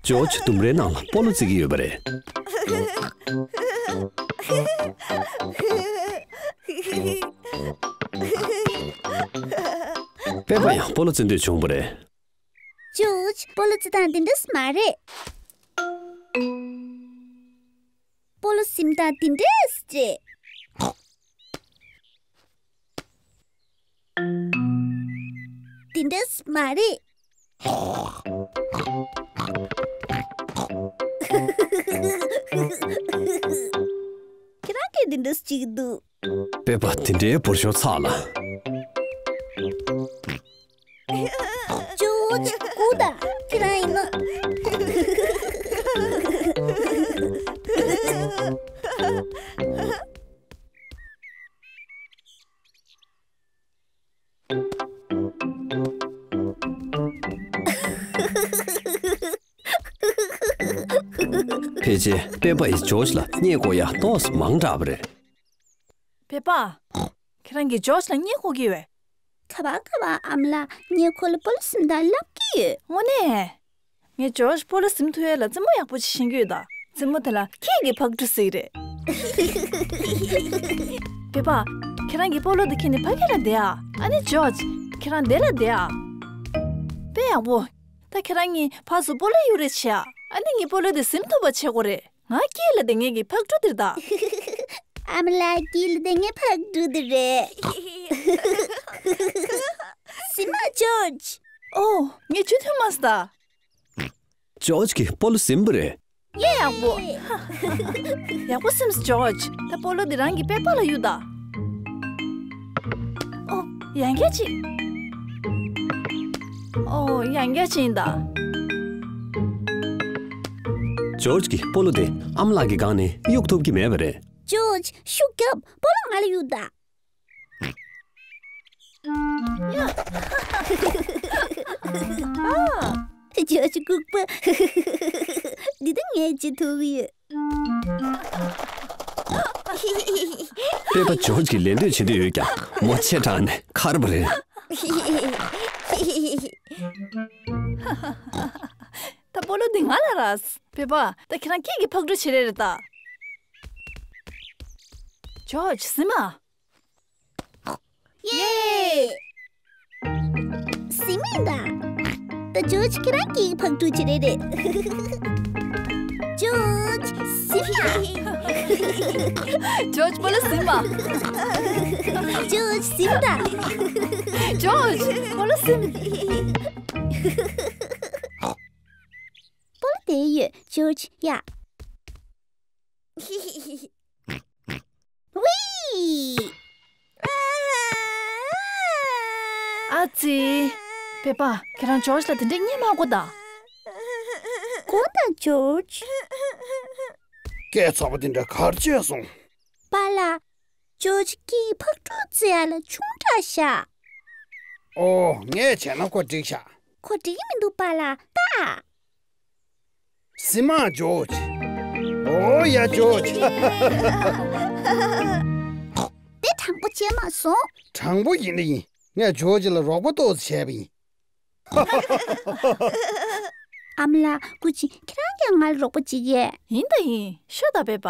ཇོརྗ་ལྡུམ་རའི་ནང་ལ་སྤོ་ལོ་རྩེ་གི་ཡོད་པ་རེད། པེ་པ་ཡང་སྤོ་ལོ་རྩེ་འདོད་བྱུང་བ་རེད། ཇོརྗ་སྤོ་ལོ་རྩེ་སྟངས་འདི་འདྲས་མ་རེད། སྤོ་ལོ་ཟིན་སྟངས་འདི་འདྲས་རེད། འདི་འདྲས་མ་རེད། ཁྱེད་རང་གིས་འདི་འདྲས་བྱེད་ཀྱི་འདུག་པེ་པ་དེ་འདྲའི་འབོར་ཤོག་ཚགས་ལ། ཇོརྗ་སྒུག་དང་། ཁྱེད་རང་ཡིན་ན། ཕལ་ཆེར་པེ་པ་ཡིས་ཇོརྗ་ལ་བརྙས་བཀོག་ཡ་ཏོག་ཙམ་མང་དྲགས་པ་རེད། པེ་པ། ཁྱེད་རང་གིས་ཇོརྗ་ལ་བརྙས་བཀོག་གི་ཡོད། ག་པར་ག་པར་ཨ་མ་ལགས། ངས་ཁོ་ལ་སྤོ་ལོ་ཟིན་སྟངས་བསླབ་ཀྱི་ཡོད། དངོས་གནས། ངས་ཇོརྗ་སྤོ་ལོ་ཟིན་ཐུབ་ཡ་ལ་རྩེད་མོ་ཡག་པོ་ཅིག་ཤེས་ཀྱི་ཡོད་ད། རྩེད་མོ་དེ་ལ་སྐད་ཀྱི་ཕག་གྲུ་ཟེར་གྱི་རེད། པེ་པ། ཁྱེད་རང་གིས་སྤོ་ལོ་དེ་ཁྱེར་ནས་ཕ་གི་ལ་བསྡད་ཨ། ཨ་ནི་ཇོརྗ། ཁྱེད་རང་འདི་ལ་བསྡད་ཨ། དཔེ་ཡག་པོ། ད་ཁྱེད་རང་གཉིས་ཕར་ཚུར་སྤོ་ལོ་གཡུག་རེས་བྱེད་ཨ། ཨ་ནི་ངས་སྤོ་ལོ་དེ་ཟིན་ཐུབ་པ་བྱེད་དགོས་རེད། ང་དཀྱིལ་ལ་བསྡད་མཁན་གྱི་ཕག་གྲུ་དེ་རེད་ད། ཨ་མ་ལགས། དཀྱིལ་ལ་བསྡད་མཁན་ཕག་གྲུ་དེ་རེད། ཟིན་མ་ཇོརྗ། ཨོ། ངས་ཇུས་ཐུབ་མ་སོང་ད། ཇོརྗ་གིས་སྤོ་ལོ་ཟིན་པ་རེད། ཡེ། ཡག་པོ། ཡག་པོ་ཟིན་སོང་ཇོརྗ། ད་སྤོ་ལོ་འདི་རང་གི་པེ་པ་ལ་གཡུག་ད། ཨོ། ཡང་བསྐྱར་ཅིག་ཨོ། ཡང་བསྐྱར་ཅིག་ཡིན་ད། ཇོརྗ་གིས་སྤོ་ལོ་དེ་ཨ་མ་ལགས་ཀྱི་སྒང་ནས་གཡུག་ཐུབ་ཀྱི་མེད་པ་རེད། ཇོརྗ། ཤུགས་རྒྱོབ། སྤོ་ལོ་ང་ལ་གཡུག་ད། ཨ། ཇོརྗ་ལྐུགས་པ། འདི་ད་ངས་བྱེད་ཐུབ་ཀྱི་ཡོད། པེ་པ་ཇོརྗ་གིས་ལད་ཟློས་བྱེད་འདོད་ཡོད་ཀྱང་མོ་ཆེ་དྲགས་ནས་ཁར་བ་རེད། ད་སྤོ་ལོ་འདི་ང་ལ་རག་པེ་པ། ད་ཁྱེད་རང་སྐད་ཀྱི་ཕག་གྲུ་བྱེད་རེས་རེད་ད། ཇོརྗ། ཟིན་མ། ཡེ། ཟིན་མིན་ད། ད་ཇོརྗ་ཁྱེད་རང་སྐད་ཀྱི་ཕག་གྲུ་བྱེད་རེས་རེད། ཇོརྗ། ཟིན་མ། ཇོརྗ་སྤོ་ལོ་ཟིན་མ། ཇོརྗ་ཟིན་ད། ཇོརྗ་སྤོ་ལོ་ཟིན། སྤོ་ལོ་དེ་ཡོད་ཇོརྗ་ཡ། ཝི། ཨ་ཙི། པེ་པ། ཁྱེད་རང་ཇོརྗ་ལ་དེ་འདྲས་བརྙས་མ་དགོས་ད། དགོས་ད་ཇོརྗ། སྐད་ཚ་པོ་དེ་འདྲ་ག་རེ་བྱས་སོང་། པཱ་ལགས། ཇོརྗ་སྐད་ཀྱི་ཕག་གྲུ་རྩེ་ཡ་ལ་ཆུང་དྲགས་ཤག་ཨོ། ངས་བྱས་ན་ཁོ་འགྲིག་ཤག་ཁོ་འགྲིག་གི་མི་འདུག་པཱ་ལགས། ད། ཟིན་མ་ཇོརྗ། ཨོ་ཡ་ཇོརྗ། དེ་དྲང་པོ་བྱས་མ་སོང་། དྲང་པོ་ཡིན་ན་ཡིན། ངས་ཇོརྗ་ལ་རོགས་པ་ཏོག་ཙམ་བྱས་པ་ཡིན། ཨ་མ་ལགས། སྐུ་མཁྱེན། ཁྱེད་རང་གིས་ང་ལ་རོགས་པ་བྱེད་ཀྱི། ཡིན་ད་ཡིན། ཤོད་ད་པེ་པ།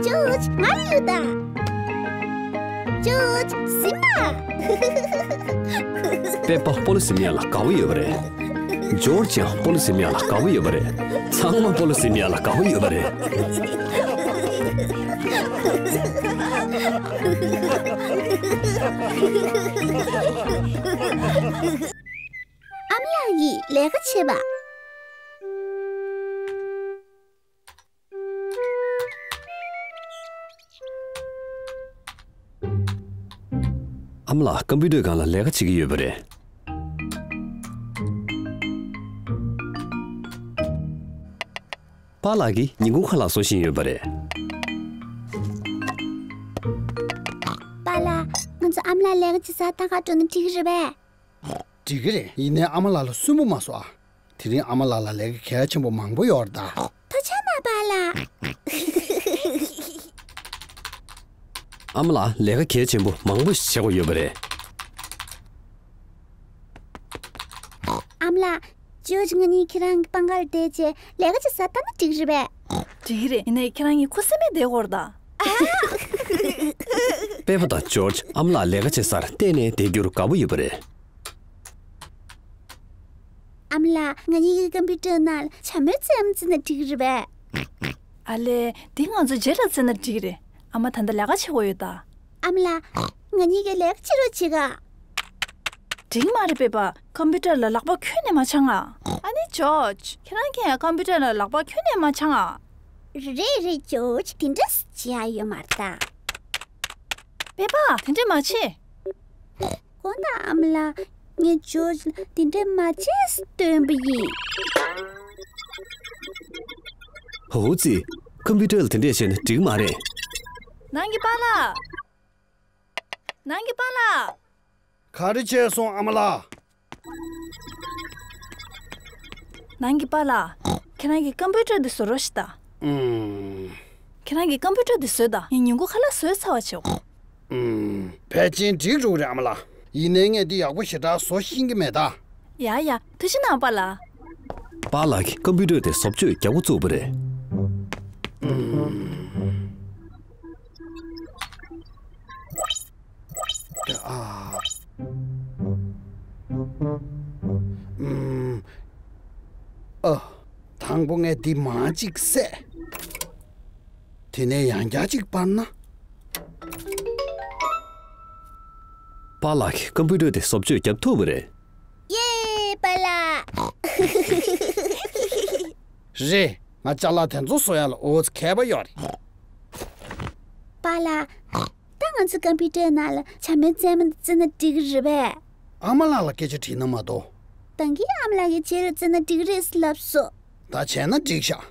ཇོརྗ། ང་ལ་གཡུག་ད། ཇོརྗ། ཟིན་མ། པེ་པ་སྤོ་ལོ་ཟིན་ཡ་ལ་དགའ་བོ་ཡོད་པ་རེད། ཇོརྗ་ཡང་སྤོ་ལོ་ཟིན་ཡ་ལ་དགའ་བོ་ཡོད་པ་རེད། ཚང་མ་སྤོ་ལོ་ཟིན་ཡ་ལ་དགའ་བོ་ཡོད་པ་རེད། ཨ་མ་ལགས་ཀྱིས་ལས་ཀ་བྱེད་པ། ཨ་མ་ལགས་ཀམ་པུ་ཊར་སྒང་ལ་ལས་ཀ་བྱེད་ཀྱི་ཡོད་པ་རེད། པཱ་ལགས་ཀྱིས་ཉིན་གུང་ཁ་ལག་བཟོ་བཞིན་ཡོད་པ་རེད། པཱ་ལགས། ང་ཚོ་ཨ་མ་ལགས་ལས་ཀ་བྱེད་སར་ལྟ་ག་འགྲོ་ན་འགྲིག་གི་རེད་པས། འགྲིག་གི་རེད། ཡིན་ནའི་ཨ་མ་ལགས་ལ་སུན་པོ་མ་བཟོ་ཨ། དེ་རིང་ཨ་མ་ལགས་ལ་ལས་ཀ་གལ་ཆེན་པོ་མང་པོ་ཡོད་རེད་ད། ཐུགས་རྗེ་གནང་པཱ་ལགས། ཨ་མ་ལགས་ལས་ཀ་གལ་ཆེན་པོ་མང་པོ་ཞིག་བྱེད་དགོས་ཡོད་པ་རེད། ཨ་མ་ལགས། ཇོརྗ་ང་གཉིས་ཁྱེད་རང་གི་པང་ཁར་བསྡད་བྱས་ལས་ཀ་བྱེད་སར་ལྟ་ན་འགྲིག་གི་རེད་པས། འགྲིག་གི་རེད། ཡིན་ནའི་ཁྱེད་རང་གཉིས་ཁུ་སིམ་མེར་བསྡད་དགོས་རེད་ད། པེ་པ་དང་ཇོརྗ་ཨ་མ་ལགས་ལས་ཀ་བྱེད་སར་གཏན་ནས་བསྡད་རྒྱུར་དགའ་པོ་ཡོད་པ་རེད། ཨ་མ་ལགས། ང་གཉིས་ཀྱི་ཀམ་པུ་ཊར་ནང་ལ་བྱ་མོའི་རྩེད་མོ་རྩེ་ན་འགྲིག་གི་རེད་པས། ཨ་ལས། འདི་ང་ཚོ་རྗེས་ལ་རྩེ་ན་འགྲིག་གི་རེད། ཨ་མ་ད་ལྟ་ལས་ཀ་བྱེད་དགོས་ཡོད་ད། ཨ་མ་ལགས། ང་གཉིས་ཀྱི་ལས་ཀ་བྱེད་རོགས་བྱེད་ག་འགྲིག་མ་རེད་པེ་པ། ཀམ་པུ་ཊར་ལ་ལག་པ་ཁྱོན་ནས་མ་འཆང་ཨ། ཨ་ནི་ཇོརྗ། ཁྱེད་རང་གིས་ཀམ་པུ་ཊར་ལ་ལག་པ་ཁྱོན་ནས་མ་འཆང་ཨ། རེད་རེད་ཇོརྗ། དེ་འདྲ་བྱེད་ཡ་ཡོད་མ་རེད་ད། པེ་པ། དེ་འདྲ་མ་བྱེད། དགོངས་དག་ཨ་མ་ལགས། ངས་ཇོརྗ་ལ་དེ་འདྲ་མ་བྱེད་ཟེར་སྟོན་པ་ཡིན། ཧོ་ཙི། ཀམ་པུ་ཊར་ལ་དེ་འདྲས་བྱས་ན་འགྲིག་མ་རེད། ནང་གི་པཱ་ལགས། ནང་གི་པཱ་ལགས། ག་རེ་བྱས་སོང་ཨ་མ་ལགས། ནང་གི་པཱ་ལགས། ཁྱེད་རང་གི་ཀམ་པུ་ཊར་འདི་བཟོ་རོགས་ཞིག་དང་། ཨུམ། ཁྱེད་རང་གི་ཀམ་པུ་ཊར་འདི་བཟོས་དང་། ངས་ཉིན་གུང་ཁ་ལག་བཟོས་ཚར་བ་བྱེད། ཨུམ། ཕལ་ཆེར་འགྲིག་འགྲོ་གི་རེད་ཨ་མ་ལགས། ཡིན་ནའི་ངས་འདི་ཡག་པོ་ཞེ་དྲག་བཟོ་ཤེས་ཀྱི་མེད་ད། ཡ་ཡ། ཐུགས་རྗེ་གནང་པཱ་ལགས། པཱ་ལགས་ཀྱིས་ཀམ་པུ་ཊར་དེ་བཟོ་བཅོས་རྒྱག་འགོ་བཙུགས་པ་རེད། ཨུམ། ཨ། ཨུམ། ཨ། དང་པོ་ངས་འདི་མར་གཅིག་བསད། དེ་ནས་ཡང་བསྐྱར་གཅིག་སྤར་ན། པཱ་ལགས་ཀྱིས་ཀམ་པུ་ཊར་དེ་བཟོ་བཅོས་བརྒྱབ་ཐུབ་པ་རེད། ཡེ། པཱ་ལགས། རེད། ང་ཅ་ལག་དེ་ཚོ་བཟོ་ཡ་ལ་འོ་ཙི་མཁས་པ་ཡོད་རེད། པཱ་ལགས། ད་ང་ཚོ་ཀམ་པུ་ཊར་ནང་ལ་བྱ་མོའི་རྩེད་མོ་འདི་རྩེ་ན་འགྲིག་གི་རེད་པས། ཨ་མ་ལགས་ལ་སྐད་ཆ་དྲིས་ན་མ་གཏོགས། ད་གིན་ཨ་མ་ལགས་ཀྱིས་རྗེས་ལ་རྩེ་ན་འགྲིག་གི་རེད་ཟེར་ལབ་སོང་། ད་བྱས་ན་འགྲིག་ཤག་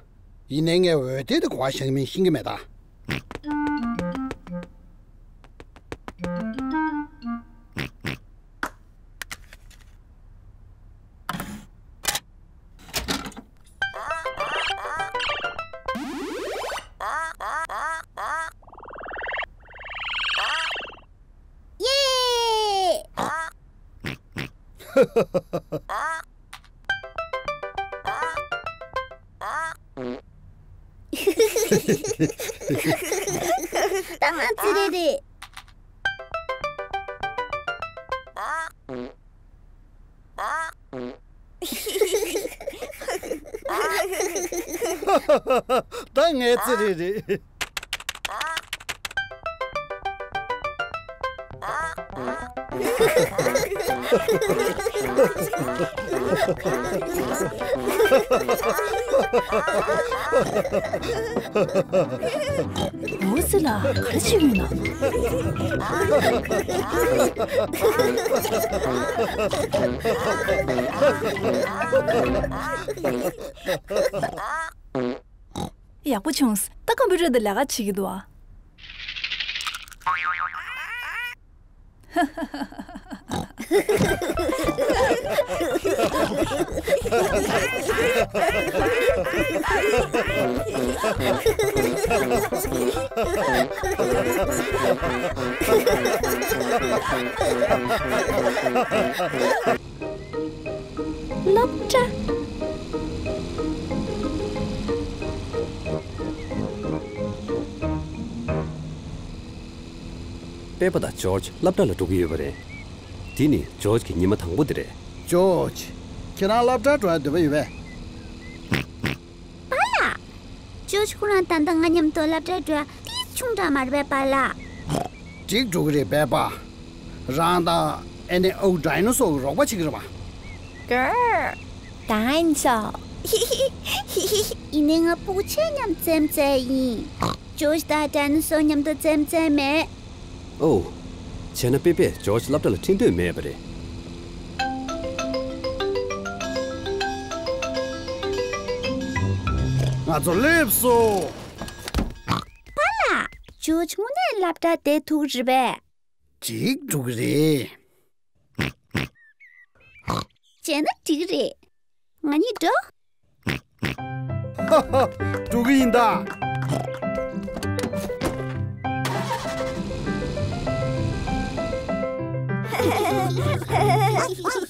ཡིན་ནའི་ངས་འོད་སྡེར་དེ་ག་པར་བཞག་མིན་ཤེས་ཀྱི་མེད་ད། ཡེ། ད་ང་ཚེ་རེ་རེད། ད་ངའི་ཚེ་རེ་རེད། འོ་ཙི་ལགས། ག་རེ་བྱེད་ཀྱི་ཡོད་ན། ཡག་པོ་བྱུང་། ད་ཀམ་པུ་ཊར་འདི་ལས་ཀ་བྱེད་ཀྱི་འདུག་ཨ། སློབ་གྲྭ། པེ་པ་དང་ཇོརྗ་སློབ་གྲྭ་ལ་འགྲོ་གི་ཡོད་པ་རེད། འདི་ནི་ཇོརྗ་གི་ཉི་མ་དང་པོ་དེ་རེད། ཇོརྗ། ཁྱེད་རང་སློབ་གྲྭར་འགྲོ་ཡ་འདོད་པ་ཡོད་པས། པཱ་ལགས། ཇོརྗ་ཁོ་རང་ད་ལྟ་ང་མཉམ་དུ་སློབ་གྲྭར་འགྲོ་ཡ་ཏོག་ཙམ་ཆུང་དྲགས་མ་རེད་པས་པཱ་ལགས། འགྲིག་འགྲོ་གི་རེད་པས་པཱ། རང་དང་ཨེ་ནེ་ཨོ་ཌའི་ནོ་སོར་གྱི་རོགས་པ་བྱེད་ཀྱི་རེད་པ། གར། ཌའི་ནོ་སོར། ཡིན་ནའི་ང་ཕྲུ་གུ་ཆེ་མཉམ་རྩེད་མོ་རྩེ་ཡིན། ཇོརྗ་དང་ཌའི་ནོ་སོར་མཉམ་དུ་རྩེད་མོ་རྩེ་མེད། ཨོ། བྱས་ན་པེ་པས་ཇོརྗ་སློབ་གྲྭ་ལ་ཁྲིད་འདོད་མེད་པ་རེད། ང་ཚོ་སླེབས་སོང་། པཱ་ལགས། ཇོརྗ་དངོས་གནས་སློབ་གྲྭ་བསྡད་ཐུབ་ཀྱི་རེད་པས། འགྲིག་འགྲོ་གི་རེད། བྱས་ན་འགྲིག་གི་རེད། ང་གཉིས་འགྲོ། ཧ་ཧ། འགྲོ་གི་ཡིན་ད།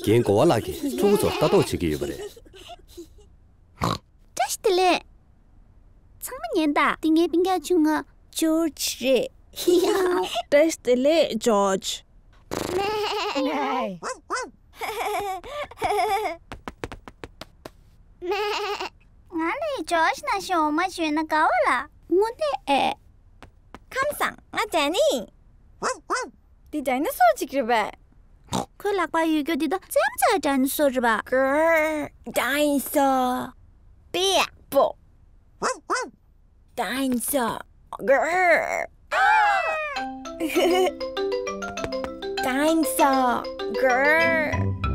རྒན་གོ་བ་ལགས་ཀྱིས་ཕྲུ་གུ་ཚོར་ལྟ་རྟོག་བྱེད་ཀྱི་ཡོད་པ་རེད། བཀྲ་ཤིས་བདེ་ལེགས། ཚང་མ་ཉན་དང་། འདི་ངའི་སྤུན་ཀྱག་ཆུང་ང་ཇོརྗ་རེད། བཀྲ་ཤིས་བདེ་ལེགས་ཇོརྗ། ང་ལ་ཇོརྗ་ནང་བཞིན་འོ་མ་བྱུང་ན་དགའ་བ་ལ། དངོས་གནས་ཨེ། ཁམས་བཟང་། ང་ཌེ་ནི་ཡིན། འདི་ཌའི་ནོ་སོར་ཅིག་རེད་པས། ཁོའི་ལག་པར་ཡོད་རྒྱུ་འདི་ད་རྩེད་མོ་རྩེ་ཌའི་ནོ་སོར་རེད་པ། གར། ཌའི་ནོ་སོར། དཔེ་ཡག་པོ། ཌའི་ནོ་སོར། གར། ཌའི་ནོ་སོར། གར།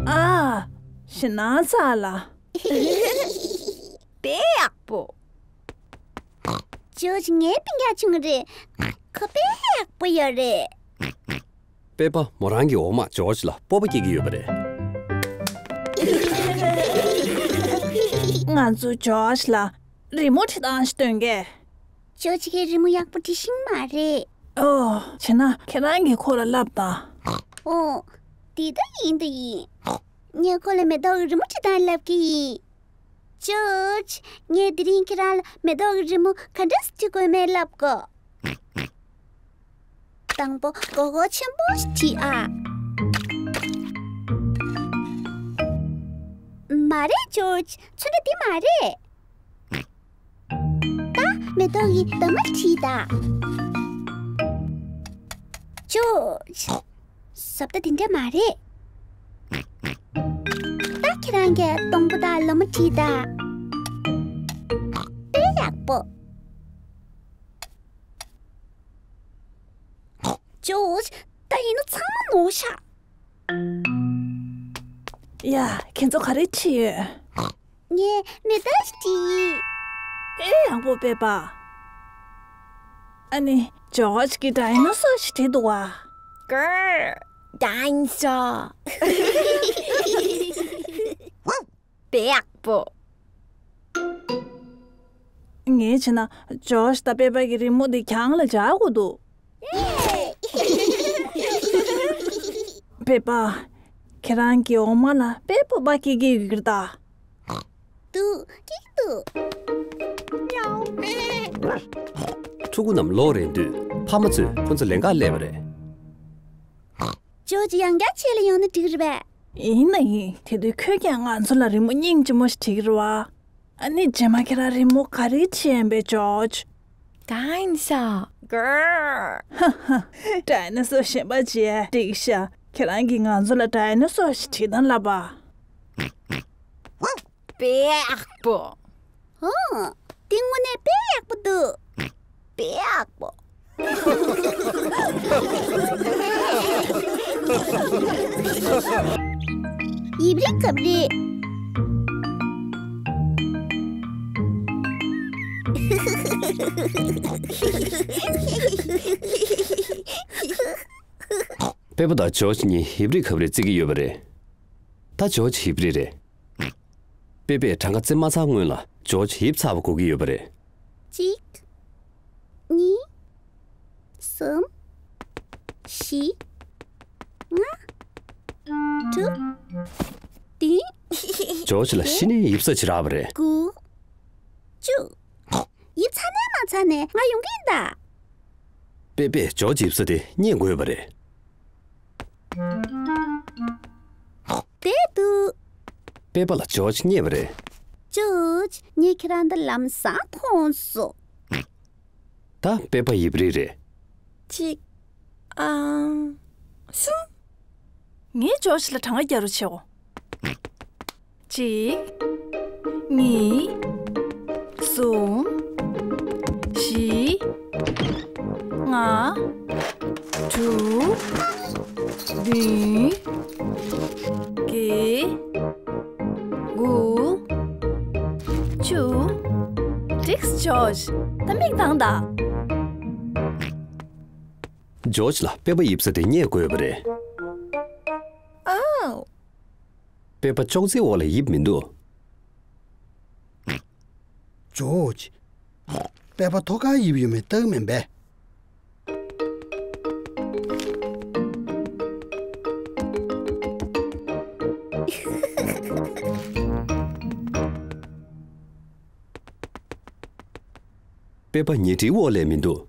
ཨ། ཞེད་སྣང་ཚ་ལ། དཔེ་ཡག་པོ། ཇོརྗ་ངའི་སྤུན་ཀྱག་ཆུང་རེད། ཁོ་དཔེ་ཡག་པོ་ཡོད་རེད། པེ་པ་མོ་རང་གི་འོ་མ་ཇོརྗ་ལ་སྤོབས་པ་སྐྱེ་གི་ཡོད་པ་རེད། ང་ཚོ་ཇོརྗ་ལ་རི་མོ་བྲིས་སྟངས་ཤིག་སྟོན་གས། ཇོརྗ་གིས་རི་མོ་ཡག་པོ་འབྲི་ཤེས་མ་རེད། ཨོ། བྱས་ན་ཁྱེད་རང་གིས་ཁོ་ལ་བསླབ་དང་། ཨོ། འདི་ལྟ་ཡིན་ད་ཡིན། ངས་ཁོ་ལ་མེ་ཏོག་གི་རི་མོ་བྲིས་སྟངས་བསླབ་ཀྱི་ཡིན། ཇོརྗ། ངས་དེ་རིང་ཁྱེད་རང་ལ་མེ་ཏོག་གི་རི་མོ་ག་འདྲ་སེ་བྲིས་དགོས་མེད་བསླབ་གོ། དང་པོ་མགོ་སྐོར་ཆེན་པོ་ཞིག་བྲིས་ཨ། མ་རེད་ཇོརྗ། ཚོན་ཁྲ་འདི་མ་རེད། ད་མེ་ཏོག་གི་འདབ་མ་བྲིས་ད། ཇོརྗ། ཟབ་ད་དེ་འདྲ་མ་རེད། ད་ཁྱེད་རང་གིས་སྡོང་པོ་དང་ལོ་མ་བྲིས་ད། དཔེ་ཡག་པོ། ཇོརྗ། ད་ཡིན་ན་ཚང་མ་ནོར་ཤག་ཡ། ཁྱེད་ཚོ་ག་རེ་བྲིས་ཡོད། ངས་མེ་ཏོག་ཞིག་བྲིས། ཨེ་ཡག་པོ་པེ་པ། ཨ་ནི་ཇོརྗ་གིས་ཌའི་ནོ་སོར་ཞིག་བྲིས་འདུག་བ། གར། ཌའི་ནོ་སོར། དཔེ་ཡག་པོ། ངས་བྱས་ན་ཇོརྗ་དང་པེ་པ་གི་རི་མོ་འདི་གྱང་ལ་འཇགས་དགོས་འདུག་པེ་པ། ཁྱེད་རང་གི་འོ་མ་ལ་དཔེ་སྤོབས་པ་སྐྱེ་གི་ཡོད་ཀྱི་རེད་ད། འདུག་སྐྱིད་འདུག་ཕྲུ་གུ་རྣམས་ལོག་རན་དུས་ཕ་མ་ཚོས་ཁོ་ཚོ་ལེན་གར་སླེབས་པ་རེད། ཇོརྗ་ཡང་བསྐྱར་ཆེད་ལ་ཡོང་ན་འགྲིག་རེད་པས། ཡིན་ན་ཡིན། དེ་དུས་ཁོས་ཀྱང་ང་ཚོ་ལ་རི་མོ་སྙིང་རྗེ་མོ་ཞིག་བྲིས་ཀྱི་རེད་བ། ཨ་ནི་རྗེས་མ་ཁྱེད་རང་རི་མོ་ག་རེ་བྲིས་ཡིན་པས་ཇོརྗ། ཌའི་ནོ་སོར། གར། ཧ་ཧ། ཌའི་ནོ་སོར་གཞན་པ་བྲིས། འགྲིག་ཤག་ཁྱེད་རང་གིས་ང་ཚོ་ལ་ཌའི་ནོ་སོར་ཞིག་བྲིས་དང་ལབ་པ། དཔེ་ཡག་པོ། ཨོ། འདི་དངོས་གནས་དཔེ་ཡག་པོ་འདུག་དཔེ་ཡག་པོ། ཡིབ་རི་གབ་རི། པེ་པ་དང་ཇོརྗ་གཉིས་ཡིབ་རི་གབ་རི་རྩེ་གི་ཡོད་པ་རེད། ད་ཇོརྗ་ཡིབ་རི་རེད། པེ་པས་གྲངས་ཀ་རྩེ་མ་ཚར་སྔོན་ལ་ཇོརྗ་ཡིབ་ཚར་བ་གོ་གི་ཡོད་པ་རེད། གཅིག་གཉིས། གསུམ། བཞི། ལྔ། དྲུག་བདུན། ཇོརྗ་ལ་གཞི་ནས་ཡིབ་ས་ཅིག་རག་པ་རེད། དགུ། བཅུ། ཡིབ་ཚར་ནས་མ་ཚར་ནས་ང་ཡོང་གི་ཡིན་ད། པེ་པས་ཇོརྗ་ཡིབ་ས་དེ་རྙེད་དགོས་པ་རེད། བསྡད་འདུག་པེ་པ་ལ་ཇོརྗ་རྙེད་པ་རེད། ཇོརྗ། ངས་ཁྱེད་རང་འདི་ལམ་སང་མཐོང་སོང་། ད་པེ་པ་ཡིབ་རི་རེད། གཅིག་ཨང་། གསུམ། ངས་ཇོརྗ་ལ་གྲངས་ཀ་རྒྱག་རོགས་བྱེད་འོ། གཅིག་གཉིས། གསུམ། བཞི། ལྔ། དྲུག་བདུན། བརྒྱད། དགུ། བཅུ། འགྲིགས་ཇོརྗ། ད་མིག་གདངས་དང་། ཇོརྗ་ལ་དཔེ་པ་ཡིབ་ས་དེ་རྙེད་དགོས་པ་རེད། ཨའོ། དཔེ་པ་ཅོག་ཙེའི་འོག་ལ་ཡིབ་མི་འདུག་ཇོརྗ། དཔེ་པ་ཐོག་ཁར་ཡིབ་ཡོད་མེད་ལྟ་གི་མིན་པས། དཔེ་པ་ཉལ་ཁྲིའི་འོག་ལས་མི་འདུག་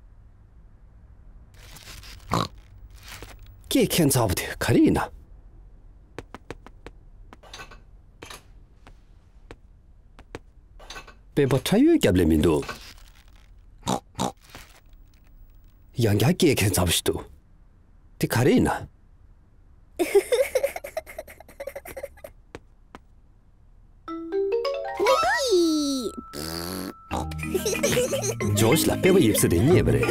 སྐད་ཁྱད་མཚར་པོ་དེ་ག་རེ་ཡིན་ན། དཔེ་པ་ཁྲ་ཡོལ་རྒྱབ་ལས་མི་འདུག་ཡང་བསྐྱར་སྐད་ཁྱད་མཚར་པོ་ཞིག་འདུག་དེ་ག་རེ་ཡིན་ན། ཇོརྗ་ལ་དཔེ་པ་ཡིབ་ས་དེ་རྙེད་པ་རེད།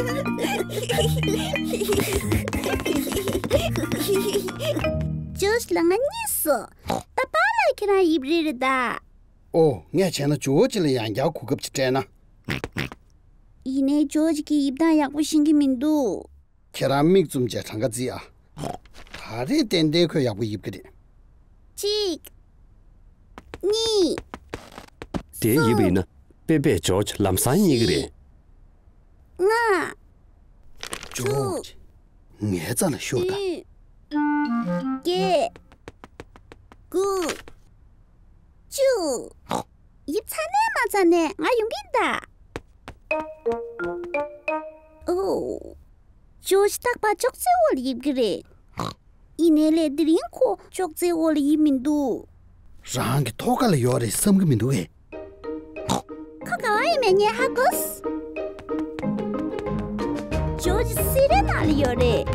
ཇོརྗ་ལ་ང་རྙེད་སོང་། ད་པཱ་ལགས་ཁྱེད་རང་ཡིབ་རེད་རེད་ད། ཨོ། ངས་བྱས་ན་ཇོརྗ་ལ་ཡང་བསྐྱར་གོ་སྐབས་ཅིག་སྤྲད་ན། ཡིན་ནའི་ཇོརྗ་གི་ཡིབ་སྟངས་ཡག་པོ་ཤེས་ཀྱི་མི་འདུག་ཁྱེད་རང་མིག་བཙུམ་བྱས་གྲངས་ཀ་བརྩི་ཨ། ད་རེས་ཏན་ཏན་ཁོས་ཡག་པོ་ཡིབ་ཀྱི་རེད། གཅིག་གཉིས། དེ་ཡིབ་པ་ཡིན་ན་པེ་པེ་ཇོརྗ་ལམ་སང་རྙེད་ཀྱི་རེད། ལྔ། ཇོརྗ། ངའི་རྩ་ལ་ཤོག་དང་། བདུན། བརྒྱད། དགུ། བཅུ། ཡིབ་ཚར་ནས་མ་ཚར་ནས་ང་ཡོང་གི་ཡིན་ད། ཨོ། ཇོརྗ་རྟག་པར་ཅོག་ཙེའི་འོག་ལ་ཡིབ་ཀྱི་རེད། ཡིན་ནའི་ལས་དེ་རིང་ཁོ་ཅོག་ཙེའི་འོག་ལ་ཡིབ་མི་འདུག་རང་གི་ཐོག་ཁ་ལ་ཡོད་རེད་བསམ་གྱི་མི་འདུག་གས། ཁོ་ག་བ་ཡིན་མིན་ངས་ཧ་གོ་སོང་། ཇོརྗ་སི་རའི་ནང་ལ་ཡོད་རེད།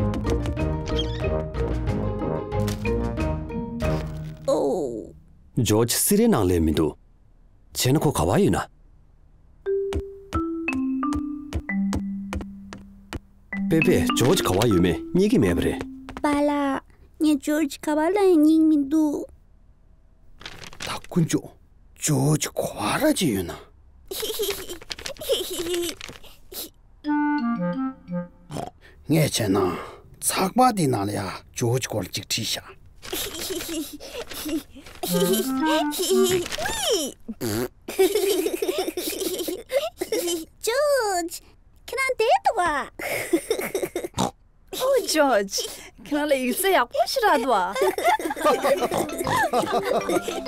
ཨོ། ཇོརྗ་སི་རའི་ནང་ལ་མི་འདུག་བྱས་ན་ཁོ་ག་བ་ཡོད་ན། པེ་པེ་ཇོརྗ་ག་བ་ཡོད་མེད་རྙེད་ཀྱི་མེད་པ་རེད། པཱ་ལགས། ངས་ཇོརྗ་ག་བ་ལ་ཡང་རྙེད་མི་འདུག་ད་དཀོན་མཆོག་ཇོརྗ་ག་བ་ར་ཅིག་ཡོད་ན། ངས་བྱས་ན་ཚགས་པར་འདི་ནང་ལ་ཡ་ཇོརྗ་སྐོར་ཅིག་བྲིས་ཤག་ཇོརྗ། ཁྱེད་རང་བསྡད་འདུག་ག་ཨོ་ཇོརྗ། ཁྱེད་རང་ལ་ཡིག་ཚད་ཡག་པོ་ཞིག་རག་འདུག་ཨ།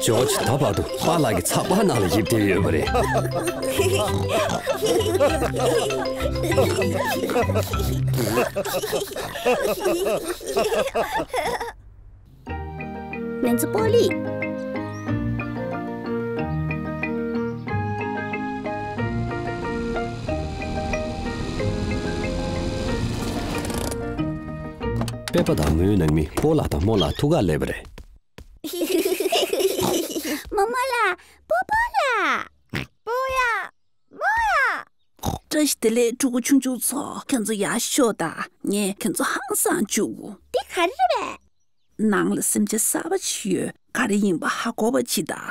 ཇོརྗ་ད་བར་དུ་པཱ་ལགས་ཀྱི་ཚགས་པར་ནང་ལ་ཡིབ་བསྡད་ཡོད་པ་རེད། ང་ཚོ་སྤོ་ལི། པེ་པ་དང་མོའི་ནང་མི་སྤོ་ལགས་དང་རྨོ་ལགས་ཐུག་གར་སླེབས་པ་རེད། རྨོ་མོ་ལགས། སྤོ་སྤོ་ལགས། སྤོ་ཡ། རྨོ་ཡ། བཀྲ་ཤིས་བདེ་ལེགས་ཕྲུ་གུ་ཆུང་ཆུང་ཚོ། ཁྱེད་ཚོ་ཡར་ཤོག་དང་། ངས་ཁྱེད་ཚོ་ཧང་སང་བཅུག་གོ། འདི་ག་རེ་རེད་པས། ནང་ལ་སེམས་ཅན་གསར་པ་ཅིག་ཡོད། ག་རེ་ཡིན་པ་ཧ་གོ་བ་བྱེད་དང་།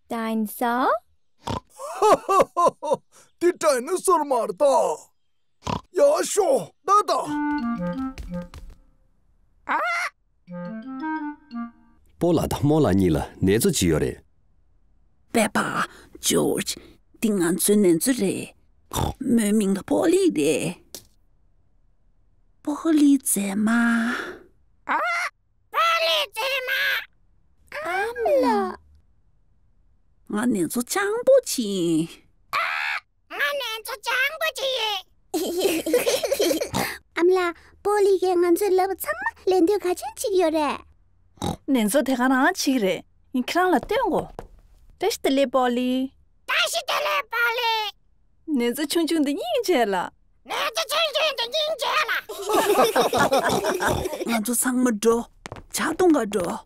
ཌའི་ནོ་སོར། འདི་ཌའི་ནོ་སོར་མ་རེད་ད། ཡར་ཤོག་ལྟ་དང་། སྤོ་ལགས་དང་རྨོ་ལགས་གཉིས་ལ་ནེ་ཙོ་ཅིག་ཡོད་རེད། པེ་པ། ཇོརྗ། འདི་ང་ཚོའི་ནེ་ཙོ་རེད། མོའི་མིང་ལ་སྤོ་ལི་རེད། སྤོ་ལི་མཛེས་མ། སྤོ་ལི་མཛེས་མ། ཨ་མ་ལགས། ང་ནེ་ཙོ་སྤྱང་པོ་ཅིག་ཡིན། ང་ནེ་ཙོ་སྤྱང་པོ་ཅིག་ཡིན། ཨ་མ་ལགས། སྤོ་ལི་གིས་ང་ཚོའི་ལབ་པ་ཚང་མ་ལན་ལྡོག་ག་ཚོད་བྱེད་ཀྱི་ཡོད་རེད། ནེ་ཙོ་དེ་ག་རང་བྱེད་ཀྱི་རེད། ངས་ཁྱེད་རང་ལ་སྟོན་གོ། བཀྲ་ཤིས་བདེ་ལེགས་སྤོ་ལི། བཀྲ་ཤིས་བདེ་ལེགས་སྤོ་ལི། ནེ་ཙོ་ཆུང་ཆུང་འདི་སྙིང་རྗེ་ལ། ནེ་ཙོ་ཆུང་ཆུང་འདི་སྙིང་རྗེ་ལ། ང་ཚོ་ཚང་མ་འགྲོ། ཇ་འཐུང་ག་འགྲོ།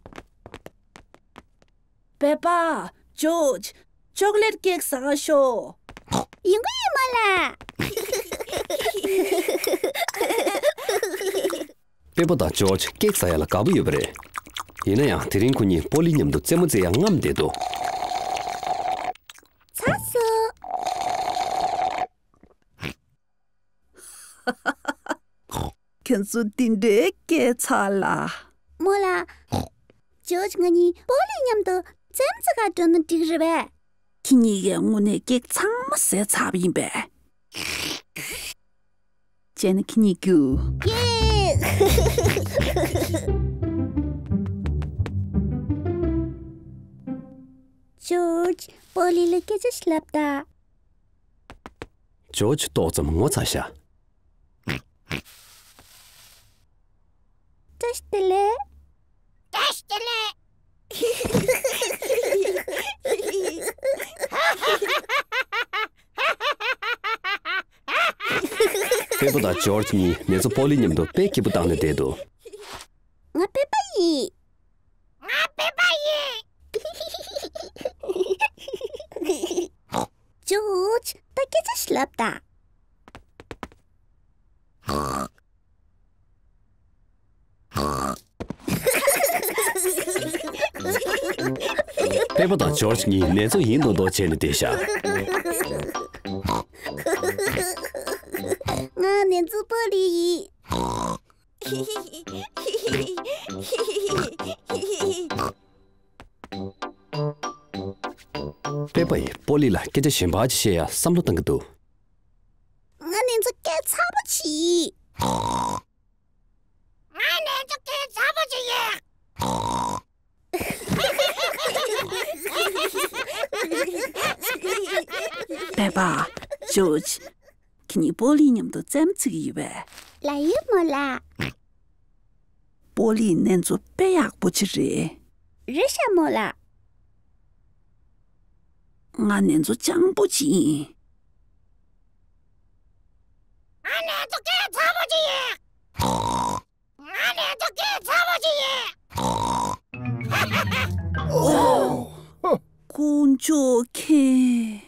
པེ་པ། ཇོརྗ། ཅོག་ལེཊ་ཀེག་ཟ་ག་ཤོག་ཡིན་གི་ཡིན་མོ་ལ། པེ་པ་དང་ཇོརྗ་ཀེག་ཟ་ཡ་ལ་དགའ་པོ་ཡོད་པ་རེད། ཡིན་ན་ཡང་དེ་རིང་ཁོ་གཉིས་པོ་ལི་མཉམ་དུ་རྩེད་མོ་རྩེ་ཡ་རྔམ་བསྡད་འདུག་ཚ་སོ། ཁྱོད་ཚོ་འདི་འདྲའི་སྐད་ཚ་ལ། མོ་ལ། ཇོརྗ་ང་གཉིས་པོ་ལི་མཉམ་དུ་རྩེད་མོ་རྩེ་ག་འགྲོ་ན་འགྲིག་རེད་པས། ཁྱེད་གཉིས་ཀས་དངོས་གནས་ཀེག་ཚང་མ་ཟས་ཚར་བ་ཡིན་པས། བྱས་ན་ཁྱེད་གཉིས་རྒྱུགས། ཡེ། ཇོརྗ། པོ་ལི་ལ་སྐད་ཆ་ཞིག་ལབ་ད། ཇོརྗ་ཏོག་ཙམ་ངོ་ཚ་ཤག་བཀྲ་ཤིས་བདེ་ལེགས། བཀྲ་ཤིས་བདེ་ལེགས། པེ་པ་དང་ཇོརྗ་གཉིས་ནེ་ཙོ་པོ་ལི་མཉམ་དུ་དཔེ་སྐྱིད་པོ་བཏང་ནས་བསྡད་འདུག་ང་པེ་པ་ཡིན། ང་པེ་པ་ཡིན། ཇོརྗ། ད་སྐད་ཆ་ཞིག་ལབ་ད། པེ་པ་དང་ཇོརྗ་གཉིས་ནེ་ཙོ་ཡིན་མདོག་མདོག་བྱས་ནས་བསྡད་ཤག་ང་ནེ་ཙོ་པོ་ལི་ཡིན། པེ་པ་ཡིས་པོ་ལི་ལ་སྐད་ཆ་གཞན་པ་ཅིག་བཤད་ཡ་བསམ་བློ་བཏང་གི་འདུག་ང་ནེ་ཙོ་སྐད་ཚ་པོ་ཅིག་ཡིན། ང་ནེ་ཙོ་སྐད་ཚ་པོ་ཅིག་ཡིན། པེ་པ། ཇོརྗ། ཁྱེད་གཉིས་པོ་ལིའི་མཉམ་དུ་རྩེད་མོ་རྩེ་གི་ཡོད་པས། ལགས་ཡོད་མོ་ལགས། པོ་ལིའི་ནེ་ཙོ་དཔེ་ཡག་པོ་ཅིག་རེད། རེད་ཤག་མོ་ལགས། ང་ནེ་ཙོ་སྤྱང་པོ་ཅིག་ཡིན། ང་ནེ་ཙོ་སྐད་ཚ་པོ་ཅིག་ཡིན། ང་ནེ་ཙོ་སྐད་ཚ་པོ་ཅིག་ཡིན། དཀོན་མཆོག་མཁྱེན།